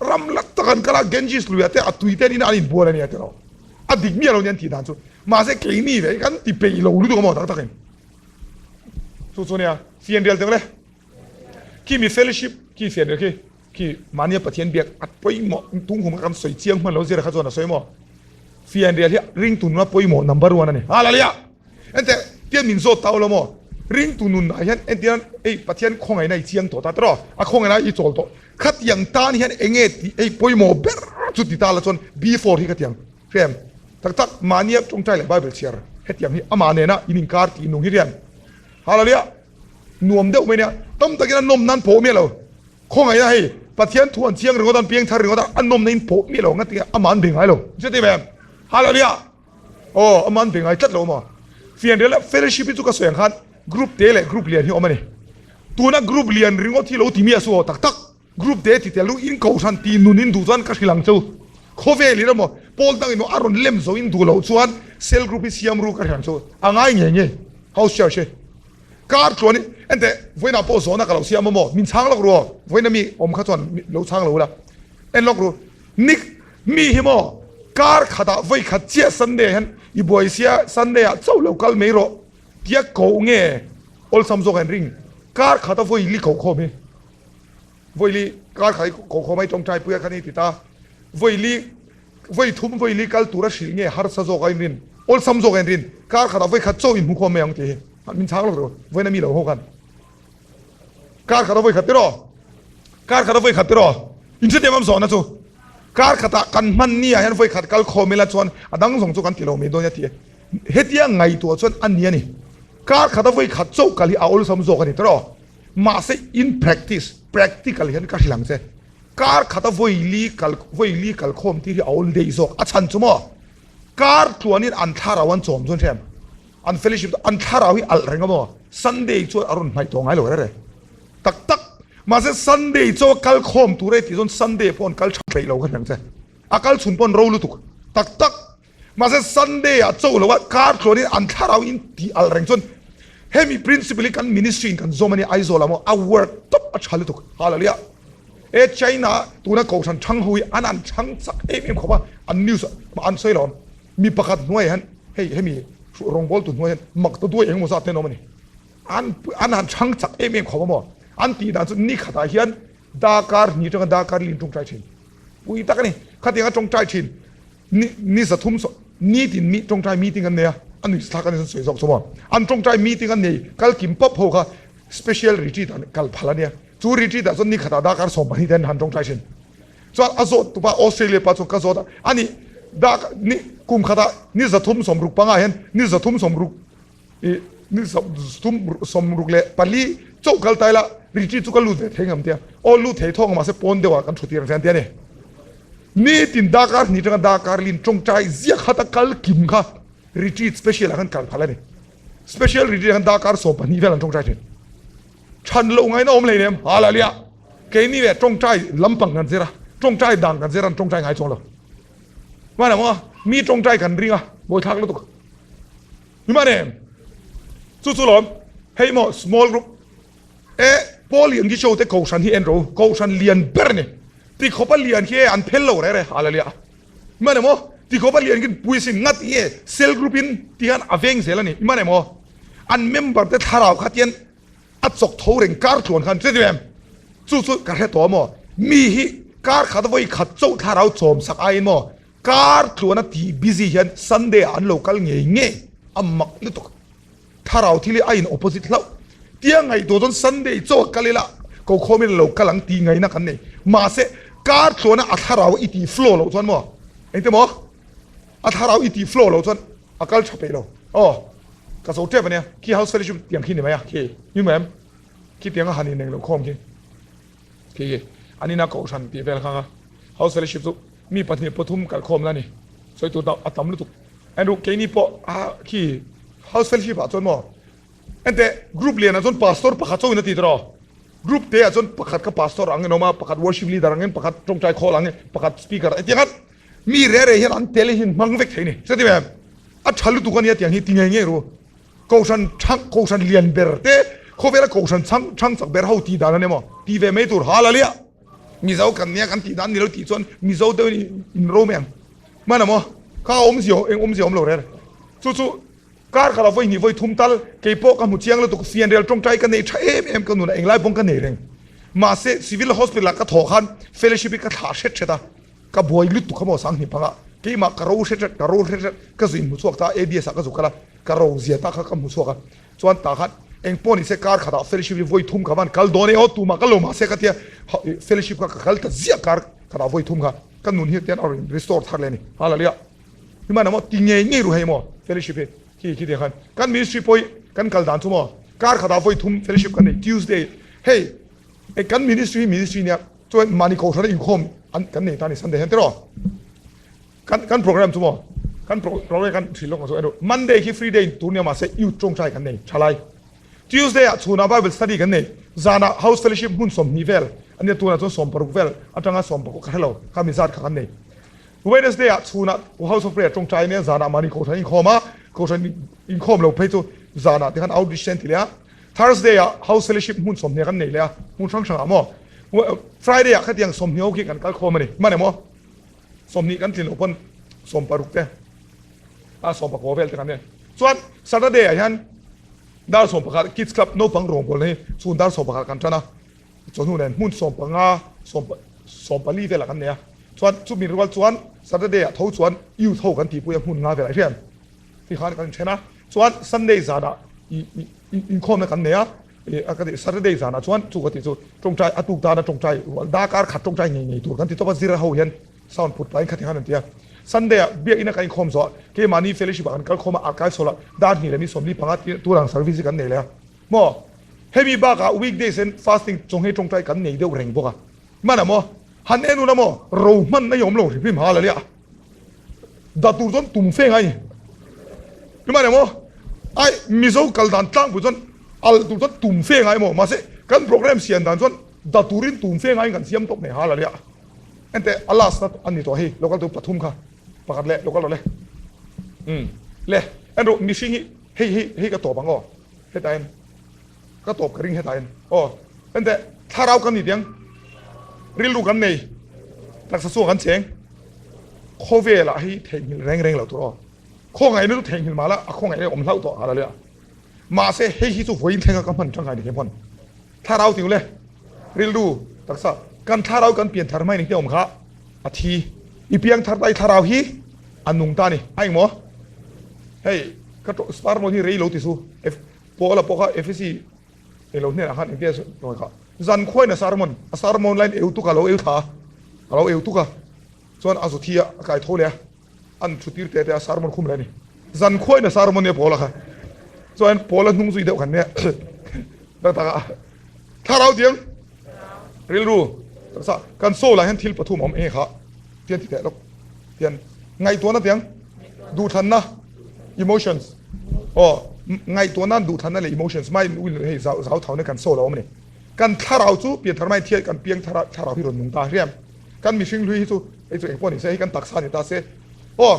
S1: Ram lat tak an kal a Ganges lui ah te a tui te an in an inbual a nia tiraw. A dik miah lo nia an tih dan chu. Mahse keini ve kan ti peih lo lutuk a maw tak tak in. Chu chu nia fianrial teng le. Khi mi fellowship khi fianrial khi khi mahnia Pathian biak a pawimawh tung hum kha kan sawi chiang hman lo zira kha chuan a sawi maw. Fianrial hi ringtu nuna pawimawh number one a ni. Hallelujah! Enteh, tian min zawt ta ula maw? Ringtu nun ah hian entir ei Pathian khawngaihna i chiang tawh ta tiraw? A khawngaihna i chawl tawh. Khatiang tan hian enge tih ei pawimawh ber chu ti ta la chuan before hi khatiang hriam tak tak mahnia tawngtai leh Bible chhiar hetiang hi amah nena in inkar tih nung hi hriam. Hallelujah! Nuam deuh mai nia. Tam takin a nawm nan pawh miah lo. Khawngaihna hei Pathian thu an chiang ringawt a, an piang thar ringawt a, a nawmna in pawh miah lo ang a ti a, amah an be ngai lo. Chuti ve em? Hallelujah! Aw, a man ve ngai tlat lo maw? Fianrial a fellowship hi chu ka sawi ang khan group te leh group lian hi awm a ni. Tuna group lian ringawt hi lo ti miah suh aw tak tak. Group te ti tel u in kohhran ti nun in duh chuan ka hrilh ang che u. Khawvel in emaw pawl dang in emaw a rawn lem zo in duh loh chuan cell group hi siam ru ka hrilh ang che u. A ngai ngei ngei. House church hi kar tluan in enteh vawiinah pawh zawhna ka lo siam a maw? Min chhang lawk ru aw. Vawiina mi awm kha chuan lo chhang lo ula. En lawk ru. Nick, Mi hi maw kar khatah vawi khat chiah Sunday hian i buai sia Sunday ah chauh lo kal mai rawh tia koh nge awlsam zawk an ring kar khata vawi li koh khawm hi vawi li kar khat hi koh khawm a i tawngtai pui a khan i ti ta vawi li vawi thum vawi li kal tura hrilh nge harsa zawk a inrin awlsam zawk an rin kar khatah vawi khat chauh inhmu khawm mai ang tih hi min chhang lawk rawh vawiin ami lo ho khan. Kar khat a vawi khat tiraw? Kar khat a vawi khat tiraw? Inhrethiam am zawhna chu kar khatah kan hman ni ah hian vawi khat kal khawm ila chuan a dang zawng chu kan ti lo mai dawn a ti e. Hetia ngaihtuah chuan a ni a ni. Kar khat a vawi khat chauh kal hi a awlsam zawk a ni tiraw? Mahse in practice, practical hian ka hrilh ang che. Kar khat a vawi li kal vawi li kal khawm tir hi a awl daih zawk. A chhan chu maw? Kar tluanin an thlarau an chawm chuan hriam. An fellowship an thlarau hi alh reng a maw? Sunday chuan a rawn hnaih tawh ngai lo rere. Tak tak. Mahse Sunday chaw a kal khawm tur e tih chuan Sunday pawh an kal tha peih lo kha hriang che. A kal chhun pawh an ro lutuk. Tak tak. Mahse Sunday ah chaw lo a kar tluanin an thlarau in tih alh reng chuan hemi principle hi kan ministry in kan zawm a nia Aizawl ah maw a work tawp a tha lutuk. Hallelujah. E China tuna kohhran thang ho hi an an chhang chak em em khawp a an news ah an sawi lo ang. Mi pakhat hnuai hian hei hemi rawngbawltu hnuai hian mak ta duai engemaw zat te an awm a ni. An an han chhang chak em em khawp a maw? An tih dan chu ni khatah hian darkar hnih atanga darkar li an tawngtai thin. Pui tak a ni. Khatianga tawngtai thin ni ni zathum saw nitin mi tawngtai meeting an nei a, a nuih thlak a ni sawi zawk chu maw? An tawngtai meeting an nei kal kim pawp ho kha special retreat an kal phal a nia. Chu retreat ah chuan ni khatah darkar 12 te an han tawngtai thin. Chuan a zawt tupa Australia pa chuan ka zawt a, ani dak ni kum khatah ni 365 hian ni 360 i ni 364 chauh kal ta ila retreat chu ka lut ve thei ngam tia. Aw lut thei thawk ang mahse pawn deuhah kan thu tir ang che an ti a ni. Nitin darkar hnih atanga darkar lin tawngtai ziak khat a kal kim kha retreat special ah khan kal phal a ni. Special retreat ah khan darkar 12 vel an tawngtai thin. Chhan loh ngaihna awm hleinem, Hallelujah! Keini leh tawngtai lampang kan zir a, tawngtai dan kan zir a, an tawngtai ngai chuang lo. Hmanah maw, mi tawngtai kan ring a, bawithlak lutuk. Hmanah chu chu lawm, hei maw small group e Paul Lian Gisho te kohhran hi en ro, kohhran lian ber ni. Ti khawpa lian khi e an phel lo rere, Hallelujah! Hmanah maw, ti khawpa lian khi puisin ngat i e cell group in ti hian a veng zel a ni. Hmanah maw, an member te thlarau kha tian A chawk tho reng kar tluan khan che em? Chu chu ka hre tawh maw? Mi hi kar khat vawi khat chauh thlarau chawm sak aiin maw kar tluan a tih busy hian Sunday ah an lo kal ngei ngei a mak lutuk. Thlarau thil hi a in opposite hlauh. Tia ngaihtuah chuan Sunday chaw a kal ila ko khawm ila lo kal ang tih ngaihna kan nei. Mahse, kar tluana a thlarau i tih flow loh chuan maw? Engte maw? A thlarau i tih flow loh chuan a kal tha peih lo. Aw, ka zo tep ania. Khi house fellowship tiang khi ni mai a, khi ni mai em? Khi tianga han ineng loh khawm khi. Khi an ina kohhran tih vel khang a. House fellowship chu mi pahnih pathum kal khawm la ni. Sawi tur a tam lutuk. Andrew, keini pawh a khi house fellowship ah chuan maw? Enteh, group lianah chuan pastor pakhat chauhin a ti tawh. Group te ah chuan pakhat kha pastor angin a awm a, pakhat worship leader angin, pakhat tawngtai khawl angin, pakhat speaker hetiang khan mi re re hian an tel hi hmang vek thei a ni. Chuti em? A tha lutuk a nia tiang hi ti ngei ngei ru. Kohhran chhang, kohhran lian ber te, khawvela kohhran chhang chhang chak ber ho tih dan a ni maw? Ti ve mai tur hal a lia. Mizo kan nia kan tih dan ni lo tih chuan Mizo deuhin in ro mai ang. Hman a maw? Kha awmzia eng awmzia awm lo rere. Chu chu Kar kha la vawi hnih vawi thum tal kei pawh ka hmu chiang lutuk, fianrial tawngtai ka nei tha em em ka nunah englai pawng ka nei reng. Mahse Civil Hospital ah ka thawh khan fellowship hi ka thlah hret hret a, ka buai lutuk kha maw sang hnih pangah keimah ka ro hret hret, ka ro hret hret, ka zu inhmu chhuak ta ADS ah ka zu kal a, ka ro zia ta kha ka hmu chhuak a, chuan tah khan eng pawh nise kar khatah fellowship hi vawi thum ka van kal dawn e aw tumah ka lo mahse ka tia fellowship kha ka kal ta ziah kar khatah vawi thum kha ka nun hi tian a rawn restore thar leh a ni. Hallelujah. Himana maw ti ngei ngei ru hei maw fellowship hi khi khi tiang khan kan ministry pawh hi kan kal dan chu maw kar khatah vawi thum fellowship kan nei Tuesday hei e kan ministry hi ministry nia chuan mahni kohhran a inkhawm an kan nei ta ni Sunday hian tiraw kan kan program chu maw kan program kan hrilh lawk ang chu enu Monday khi free day tur nia mahse youth tawngtai kan nei thalai Tuesday ah chhunah Bible study kan nei zanah house fellowship hmun 20 vel ania tunah chuan 16 vel atanga 16 ka hrelo kha mi zat kha kan nei Wednesday ah chhunah House of Prayer tawngtai ania zanah mahni kohhran inkhawm a, kohhran inkhawm lo phei chu zanah te khan outreach te an ti leh a. Thursday ah House Fellowship hmun 20 kan nei leh a, hmun hrang hrangah maw. Friday ah khatiang 20 ho khi kan kal khawm a ni, hman emaw 20 kan tlin loh pawn 16 te a 19 vel te kan nei. Chuan Saturday ah hian dar 11 Kids Club naupang rawngbawlna hi chhun dar 11 kan tan a. Chawhnu nen hmun 15, 14 velah kan nei a, chuan chumi rual chuan Saturday ah tho chuan youth ho kan tihpui a hmun nga velah hian ti khan kan inthen a, chuan Sunday zanah inkhawmna kan nei a, ka ti Saturday zanah chuan chu ka tih chu tawngtai a tuk tana tawngtai rual darkar khat tawngtai ngei ngei tur kan ti tawp a, zir ho hian sound put pahin khati khan an ti a, Sunday ah biakina kan inkhawm zawh a keimahni fellowship ah kan kal khawm a archive sawlah dar hnih leh mi 45 turang service hi kan nei leh a. Maw? Hemi bakah weekdays hian fasting chawnghei tawngtai kan nei deuh reng bawk a. Hman a maw? Han en ula maw? Ro hman a i awm lo hrim hrim ha la lia. Da tur chuan tum fe ngai ni. Hman a maw? Ai Mizo kal dan tlangpui chuan al tur chuan tum fe ngai maw? Mahse kan program siam dan chuan da turin tum fe ngaiin kan siam tawp nei ha la lia. Enteh a last na a ni tawh hei local tu pathum kha pakhat leh local rawh le. Umm le en rawh mihring hi hei hei hei ka tawp ang aw. Hetah hian ka tawp ka ring hetah hian aw enteh thlarau kan ni tiang rilru kan nei taksa chhuak kan cheng khawvelah hi theihnghilh reng reng lo tur aw khawngaihna chu theihnghilh mah la a khawngaihna awm hlauh tawh hala leh mahse hei hi chu vawiin thlenga ka hman tangkai ni hmon thlarau tiu le rilru taksa kan thlarau kan pian thar mai ni te awm kha a thi i piang thar tai thlarau hi a nung ta ni a engmaw hei Ka tawh star maw hi rei lo ti su F Paula pawh kha Efesi ei lo hnenah khan engtia sawi kha zan khuain a sermon a sermon laiin eu tuk a lo eu thla a a lo eu tuk a chuan a zu thi a a kai tho leh a an thu tir te te a sermon khum leh a ni zan khuain a sermon nia Paula kha chuan Paula hnung zui deuh khan nia tak tak a thlarau diang rilru taksa kan soul ah hian thil pathum a awm eng kha tian ti teh lawk tian ngaihtuahna tiang duhthlanna emotions aw ngaihtuahna duhthlanna leh emotions mind will hei zau zau thauna kan soul a awm a ni kan thlarau chu pian thar mai thiat kan piang thar thlarau hi rawn nung ta hriam kan mihring hlui hi chu hei chu engpawh ni se hei kan taksa ni ta se aw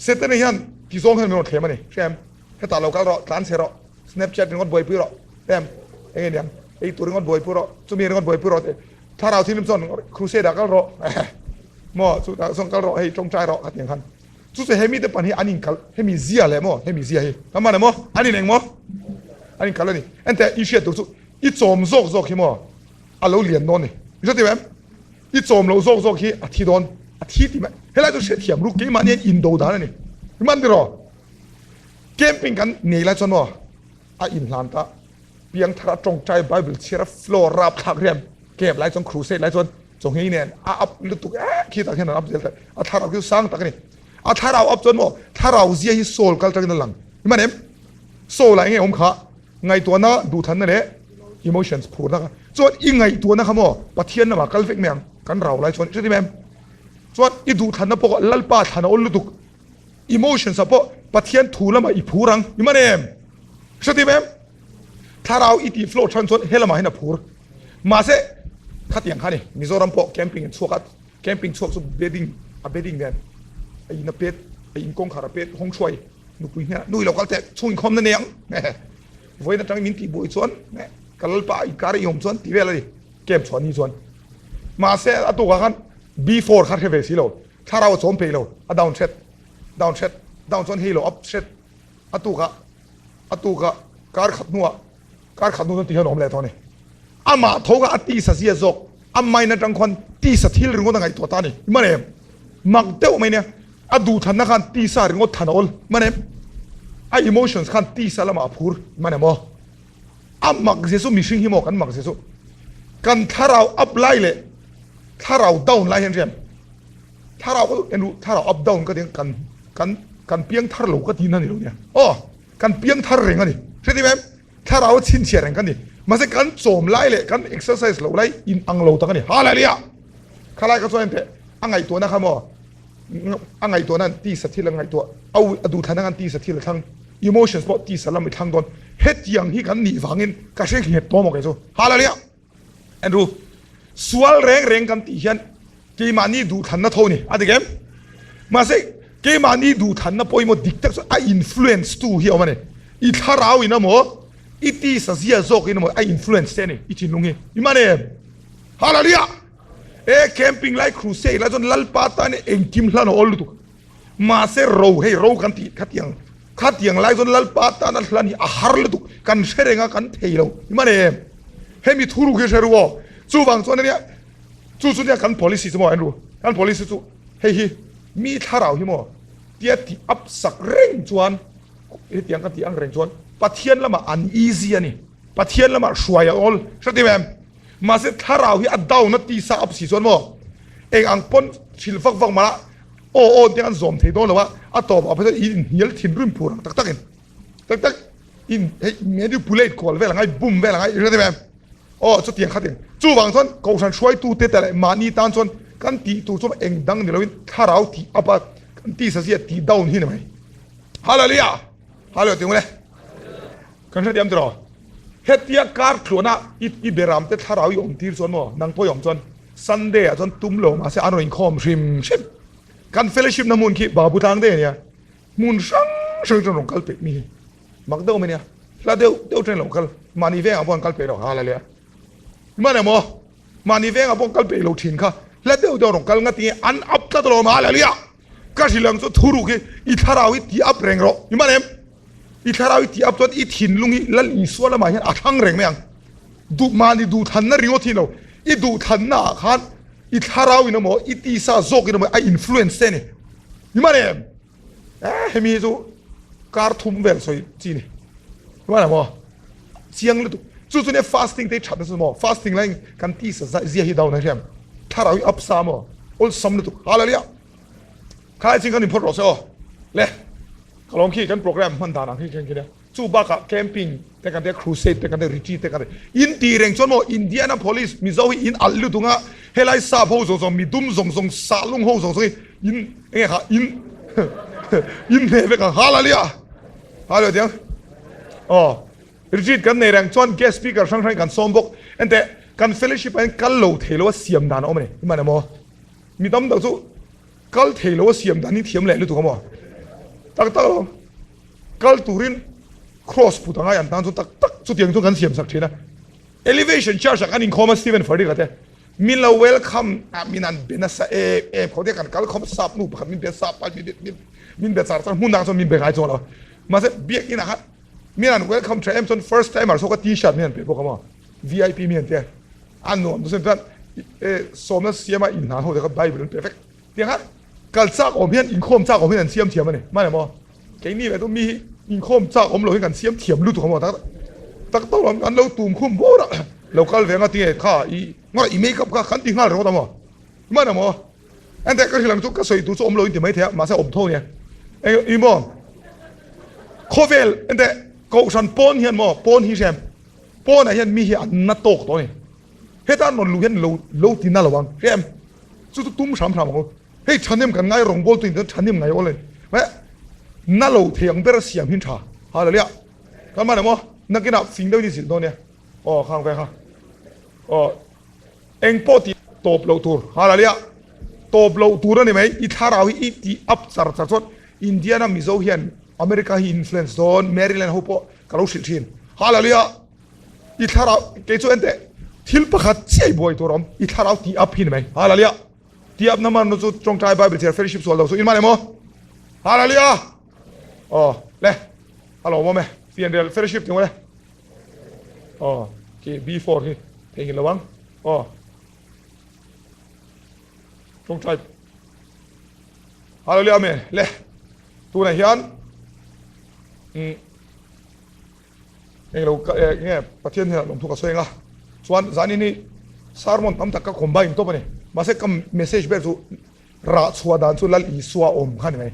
S1: setana hian ti zawng hian min rawn thlem a ni hriam hetah lo kal rawh tlan chhe rawh snapchat ringawt buaipui rawh hriam enge niang ei tur ringawt buaipui rawh chumi ringawt buaipui rawh te Thlarau thilum chuan crusade ah kal rawh maw chutah chuan kal rawh hei tawngtai rawh kha tiang khan chu chu hemi te pan hi an inkal hemi zia leh maw hemi zia hi ka man emaw an in eng maw an inkal ani ente i hriat tur chu i chawm zawk zawk hi maw a lo lian dawn ni i hre em i chawm loh zawk zawk hi a thi dawn a thi ti mai helai chu hrethiam ruk keimahni an indo dan ani i man tiraw camping kan nei lai chuan maw. A inhlan ta. Piangthar a tawngtai Bible chhiar a floor rapthlak riam camp lai chuan crusade lai chuan chawnghei nen a up lutuk eh khi tak hian an up zel ta. A thlarau khi chu sang tak a ni. A thlarau up chuan maw thlarau zia hi soul kal tangin a lang. I man em? Soul ah enge awm kha ngaihtuahna duhthanna leh emotions phurna kha. Chuan i ngaihtuahna kha maw Pathian lamah kal vek mai ang kan rau lai chuan i hre tim em? Chuan i duhthlanna pawh kha Lalpa thlan a awl lutuk. Emotions ah pawh Pathian thu lamah i phur ang. I man em? Hre tim em? Thlarau i tih flow than chuan helamah hian a phur. Mahse, khatiang kha ni, Mizoram pawh camping an chhuak a, camping chhuak chu bedding, a bedding nen a in a pet, a in kawngkhar a pet hawng hruai nupui hnenah nui lo kal teh, chhung inkhawmna nei ang. Vawiin atangin min tihbuai chuan ka lalpa inkar i awm chuan ti vel a ni, camp chhuah ni chuan. Mahse, a tukah khan B4 kha hre ve si lo, thlarau a chawm peih lo, a down hret, down hret, down chuan hei lo up hret. A tukah, a tukah kar khat hnuah, kar khat hnu chuan ti hian a awm leh tawh a ni. Amah tho kha a tisa zia zawk, a mind atang khuan tisa thil ringawt a ngaihtuah ta a ni. I man em? Mak deuh mai nia. A duhthlanna khan tisa ringawt than a awl. I man em? A emotions khan tisa lamah a phur. I man em aw? A mak zia chu mihring hi maw kan mak zia chu kan thlarau up lai leh thlarau down lai hian riam. Thlarau ka en ru, thlarau up down ka ti kan kan kan piang thar lo ka ti na ni lo nia. Aw, kan piang thar reng a ni. Hre ti em? Thlarau a chhinchhiah reng ka ni. Mahse kan chawm lai leh kan exercise lo lai in ang lo tak a ni. Hallelujah! Khalai ka chuan teh a ngaihtuahna kha maw a ngaihtuahna an tisa thil a ngaihtuah au a duhthlanna khan tisa thil a thlang emotions pawh tisa lam i thlang dawn. Hetiang hi kan nih vangin ka hre nghet tawh maw kei chu. Hallelujah! Andrew, sual reng reng kan tih hian keimahni duhthlanna tho ni a dik em? Mahse, keimahni duhthlanna pawimawh dik tak chu a influence tu hi a awm a ni. I thlarau in emaw, i tisa zia zawk in emaw a influence che a ni, i thinlung hi. I man em? Hallelujah! E camping lai crusade lai chuan Lalpa tan engkim hlan a awl lutuk. Mahse ro hei ro kan tih khatiang khatiang lai chuan Lalpa tana hlan hi a har lutuk kan hre reng a kan thei lo i man em? Hemi thu ruk hi hre ru aw. Chuvang chuan ania chu chu nia kan policy chu maw en ru kan policy chu hei hi mi thlarau hi maw tia tih up sak reng chuan hetiang kan tih ang reng chuan Pathian lamah an easy a ni Pathian lamah hruai a awl hre ti em? Mahse thlarau hi a down a tisa up si chuan maw eng ang pawn hrilh vak vak mah Aw aw te an zawm thei dawn lo a, a tawp ah phei chuan in inhnial thinrim phur ang tak tak in tak tak in hei manipulate kual vel angai bum vel angai i hre em? Aw chutiang khatin chuvang chuan kohhran hruaitu te te leh mahni tan chuan kan tih tur chuan eng dang ni loin thlarau tih up a kan tisa zia tih down hi ni mai. Hallelujah! Hallelujah ti ngawt e. Kan hrethiam tiraw? Hetia kar tluana i i beram te thlarau i awm tir chuan maw nang pawh i awm chuan Sunday ah chuan tum lo mahse an rawn inkhawm hrim hrim. Kan fellowship na hmun khi Babu tlang daih a nia, hmun hrang hrang chuan rawn kal peih mi hi mak deuh mai nia, hla deuh deuh chuan lo kal, mahni vengah pawh an kal peih lo hallelujah. Hman emaw mahni vengah pawh an kal peih lo thin kha hla deuh deuh rawn kal ngat tinge an up tlat alawm hallelujah. Ka hrilh ang chu thuruk hi i thlarau hi ti up reng rawh i man em? I thlarau i ti up chuan i thinlung hi Lal Isua lamah hian a thlang reng mai ang. Duh mahni duhthlanna ringawt hi lo, i duhthlanna ah khan i thlarau in emaw i tisa zawk in emaw a influence che a ni. I man em? Eh hemi hi chu kar thum vel sawi chi ni. I man em aw? Chiang lutuk. Chu chu nia fasting te hi that na chu maw? Fasting laiin kan tisa zia hi down a hriam. Thlarau hi up sa maw? Awlsam lutuk. Hallelujah! Khalai ching kan inphawt rawh se aw. Le, ka lawm khi kan program hman dan ang hi khen khi nia. Chu bakah camping te kan tia, crusade te kan tia, retreat te kan tia. In tih reng chuan maw Indianapolis Mizo hi in alh lutuk a, helai sap ho zawng zawng, midum zawng zawng, sahlung ho zawng zawng hi in enge kha in in hneh vek ang. Hallelujah! Hallelujah tiang. Aw, retreat kan nei reng chuan guest speaker hrang hrang hi kan sawm bawk. Enteh, kan fellowship ah hian kal lo thei lo a siam dan a awm a ni. I man emaw? Mi tam tak chu kal thei lo a siam dan hi thiam leh lutuk a maw? Tak tak lo. Kal turin cross put angai an tan chu tak tak chutiang chu kan siam sak thin a. Elevation Church ah kan inkhawm a Stephen Furtick-a te min lo welcome a min an be nasa em em khawp te kan kal khawm sap nu pakhat min be sap pa min min min be char char hmun dang chuan min be ngai chuang lo. Mahse biakin ah khan min an welcome tha em chuan first timer zawk a t-shirt min an pe bawk a maw? VIP mi an tia a nuam chu chuan sawmna siama inhlan ho te kha Bible an pe vek tiang khan kal chak awm hian inkhawm chak awm hian an siam thiam a ni hman emaw keini ve chu mi hi inkhawm chak awm lo hian kan siam thiam lutuk a maw tak. Tak tak lo an lo tum khum bur a, lo kal ve nga tinge kha i ngaw i make up kha kan ti nghal ringawt a maw? Hman a maw? Ente ka hrilh ang chu ka sawi tur chu awm lo in ti mai thei a, mahse awm tho nia. Eng i maw? Khawvel ente kohhran pawn hian maw pawn hi hrem pawnah hian mi hi an na tawk tawh a ni. Heta an rawn luh hian lo lo ti na lo ang hrem chu chu tum hram hram ang u. Hei thahnem kan ngai rawngbawl tu in chuan thahnem ngai awl a ni. Mahse na lo thei ang ber a siam hin tha. Hallelujah. Kan hman emaw nakinah fing deuhin i zilh dawn nia. Aw khang ve kha. Aw eng pawh tih tawp loh tur. Hallelujah. Tawp loh tur a ni mai. I thlarau hi i tih up char char chuan Indiana Mizo hian America hi influence dawn Maryland ho pawh ka lo hrilh thin. Hallelujah. I thlarau kei chu enteh thil pakhat chiah i buai tur a awm. I thlarau tih up hi ni mai. Hallelujah. Tih up na man chu tawngtai Bible chhiar fellowship sual lo chu in man emaw. Hallelujah. Aw le. A lo awm e, fianrial fellowship ti ngawt e. Aw, khi B4 hi theihnghilh lo ang. Aw. Tawngtai. Hallelujah amen. Le. Tunah hian um eng lo ka nge Pathian hian lawmthu ka sawi anga. Chuan zanin hi sermon tam tak ka combine tawp a ni. Mahse ka message ber chu Rah chhuah dan chu Lal Isua awm kha ni mai.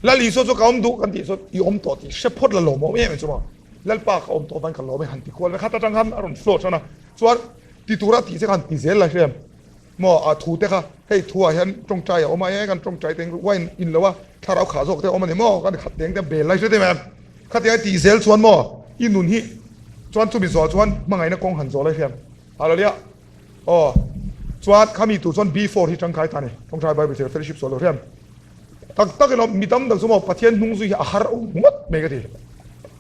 S1: Lal Isua chu ka awm duh kan tih chuan i awm tawh tih hre phawt la lawm awm em em chu maw. Lalpa ka awm tawh avangin ka lawm e han ti kual ve khat atang khan a rawn flow tan a. Chuan ti tura tih che kha han ti zel la hriam maw a thu te kha hei thu ah hian tawngtai a awm a e kan tawngtai teng wine in lo a thlarau khah zawk te a awm a ni maw kan khat teng te bel lai hre te mai. Khatiang a tih zel chuan maw i nun hi chuan chumi zawh chuan hmangaihna kawng han zawh lai hriam. Hallelujah. Aw, chuan khami tur chuan B4 hi tangkai ta ni, Tawngtai Bible Church Fellowship sual lo hriam. Tak tak emaw mi tam tak chu maw Pathian hnung zui hi a har awm ngawt mai ka ti.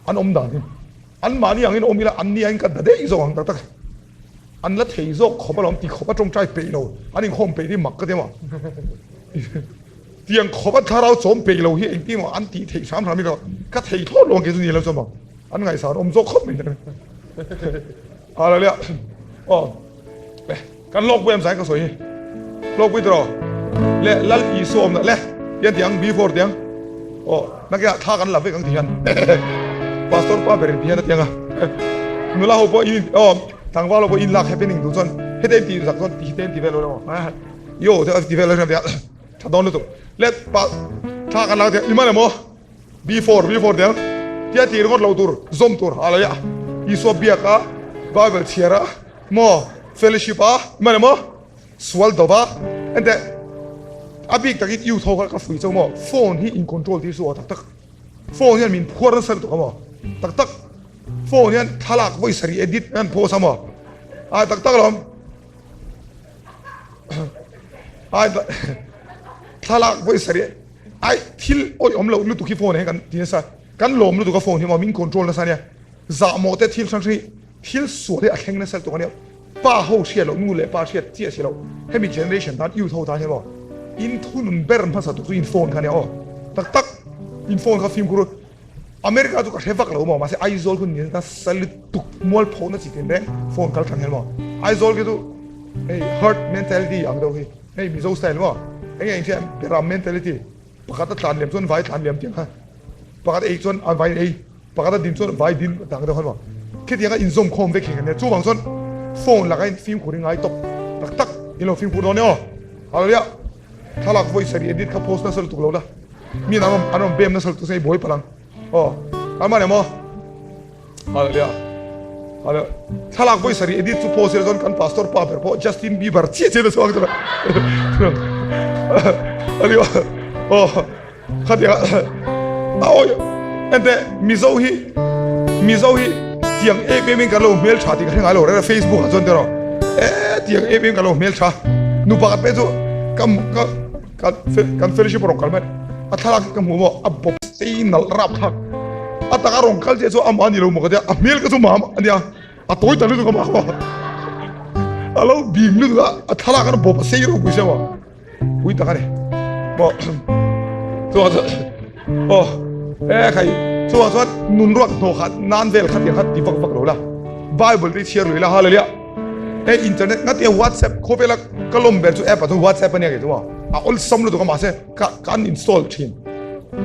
S1: An awm dan hi. An mahni angin awm ila an ni angin ka da daih zawk ang tak tak. An la thei zawk khawp alawm ti khawp a tawngtai peih lo, an inkhawm peih hi mak ka ti emaw. Tiang khawp a thlarau chawm peih lo hi engtin emaw an tih theih hram hram hi ka thei thlawt lo ang kei chu ni lo chu maw. An ngaihsan awm zawk khawp mai. Hallelujah. Aw. Le kan lawk pui am zai ka sawi hi. Lawk pui tiraw. Le Lal Isua awmna le tiang tiang B4 tiang. Aw nakinah thla kan la vek ang ti hian. Pastor pa berin ti hian a tiang a. Nula ho pawh in aw tlangval ho pawh in lak happening duh chuan hete in tih zak chuan ti hete in ti vel lo emaw. Yo te ti vel lo emaw tha dawn lutuk. Le pa thla kan lak tiang i man emaw. Before before tiang tia tih ringawt lo tur zawm tur a lo ia Isua biak a Bible chhiar a maw fellowship a mane maw sual do va ente a bik takin youth ho kha ka fui chauh maw phone hi in control tir chu aw tak tak phone hian min phuar nasa lutuk a maw tak tak phone hian thlalak vawi sarih edit an post a maw a tak tak alawm ai thlalak vawi sarih Ai thil awih awm loh lutuk hi phone ah hian kan ti nasa, kan lawm lutuk a phone hi maw min control nasa ania, zahmawh te thil hrang hrang hi thil sual hi a thleng nasa lutuk ania, pa ho hriat loh nu leh pa hriat chiah si loh hemi generation tan youth ho tan hian maw in thunun ber hmasa tuk chu in phone kha ania aw tak tak in phone kha fimkhur America chu ka hre vak lo maw mahse Aizawl hun ni nasa lutuk mualpho na chi tin reng phone kal tang hian maw Aizawl khi chu hei herd mentality ang deuh hi. Hei Mizo style maw? Enge engche Beram mentality pakhat a tlan liam chuan vai tlan liam tiang kha pakhat ei chuan a vai ei pakhat a din chuan vai din dang deuh khan maw khitiang a inzawm khawm vek hi kan nia chuvang chuan phone laka in fimkhur hi ngai tawp tak tak in lo fimkhur dawn e aw hallelujah thlalak vawi sarih edit kha post nasa lutuk lo la mi an rawn an rawn bem nasa lutuk se i buai palh ang aw kan man em aw Hallelujah. Hallelujah. Thlalak vawi sarih edit chu post ila chuan kan pastor pa ber pawh Justin Bieber chiah chiah na chuang chu. Ani oh khatia a oi ente Mizo hi Mizo hi tiang em em in kan lo hmel tha tih ka hre ngai lo reng Facebook ah chuan tiraw e tiang em em kan lo hmel tha nu pakhat pawh chu ka ka kan kan fellowship rawng kal mai a thlalak ka hmu maw a bawp sei nalh rap thlak a taka rawng kal chiah chu amah ani lo maw ka tia a hmel ka chu mam ania a tawi ta lutuk amah kha a lo bim lutuk a a thlalak an bawp a sei ropui sia maw pui tak ani maw chuan chuan aw e khai chuan chuan nun ruak hnawh khat nan vel khat tiang khat ti vak vak lo la bible te chhiar lui la hallelujah Hei internet nga tia WhatsApp khawvela ka lawm ber chu app ah chuan WhatsApp ania kei chu maw a awlsam lutuk a mahse ka ka uninstall thin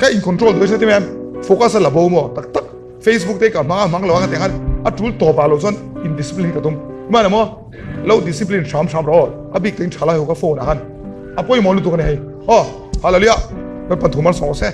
S1: ka in control duh e hre em focus a la bo maw tak tak Facebook te ka hmang a hmang lo a ka tiang khan. A tul tawp ah lo chuan in discipline hi ka tum. Hmana maw lo discipline hram hram rawh aw. A bik takin tha lai ho ka phone ah khan a pawimawh lutuk a ni hei. Aw, hallelujah. Lalpan thu malsawm rawh se.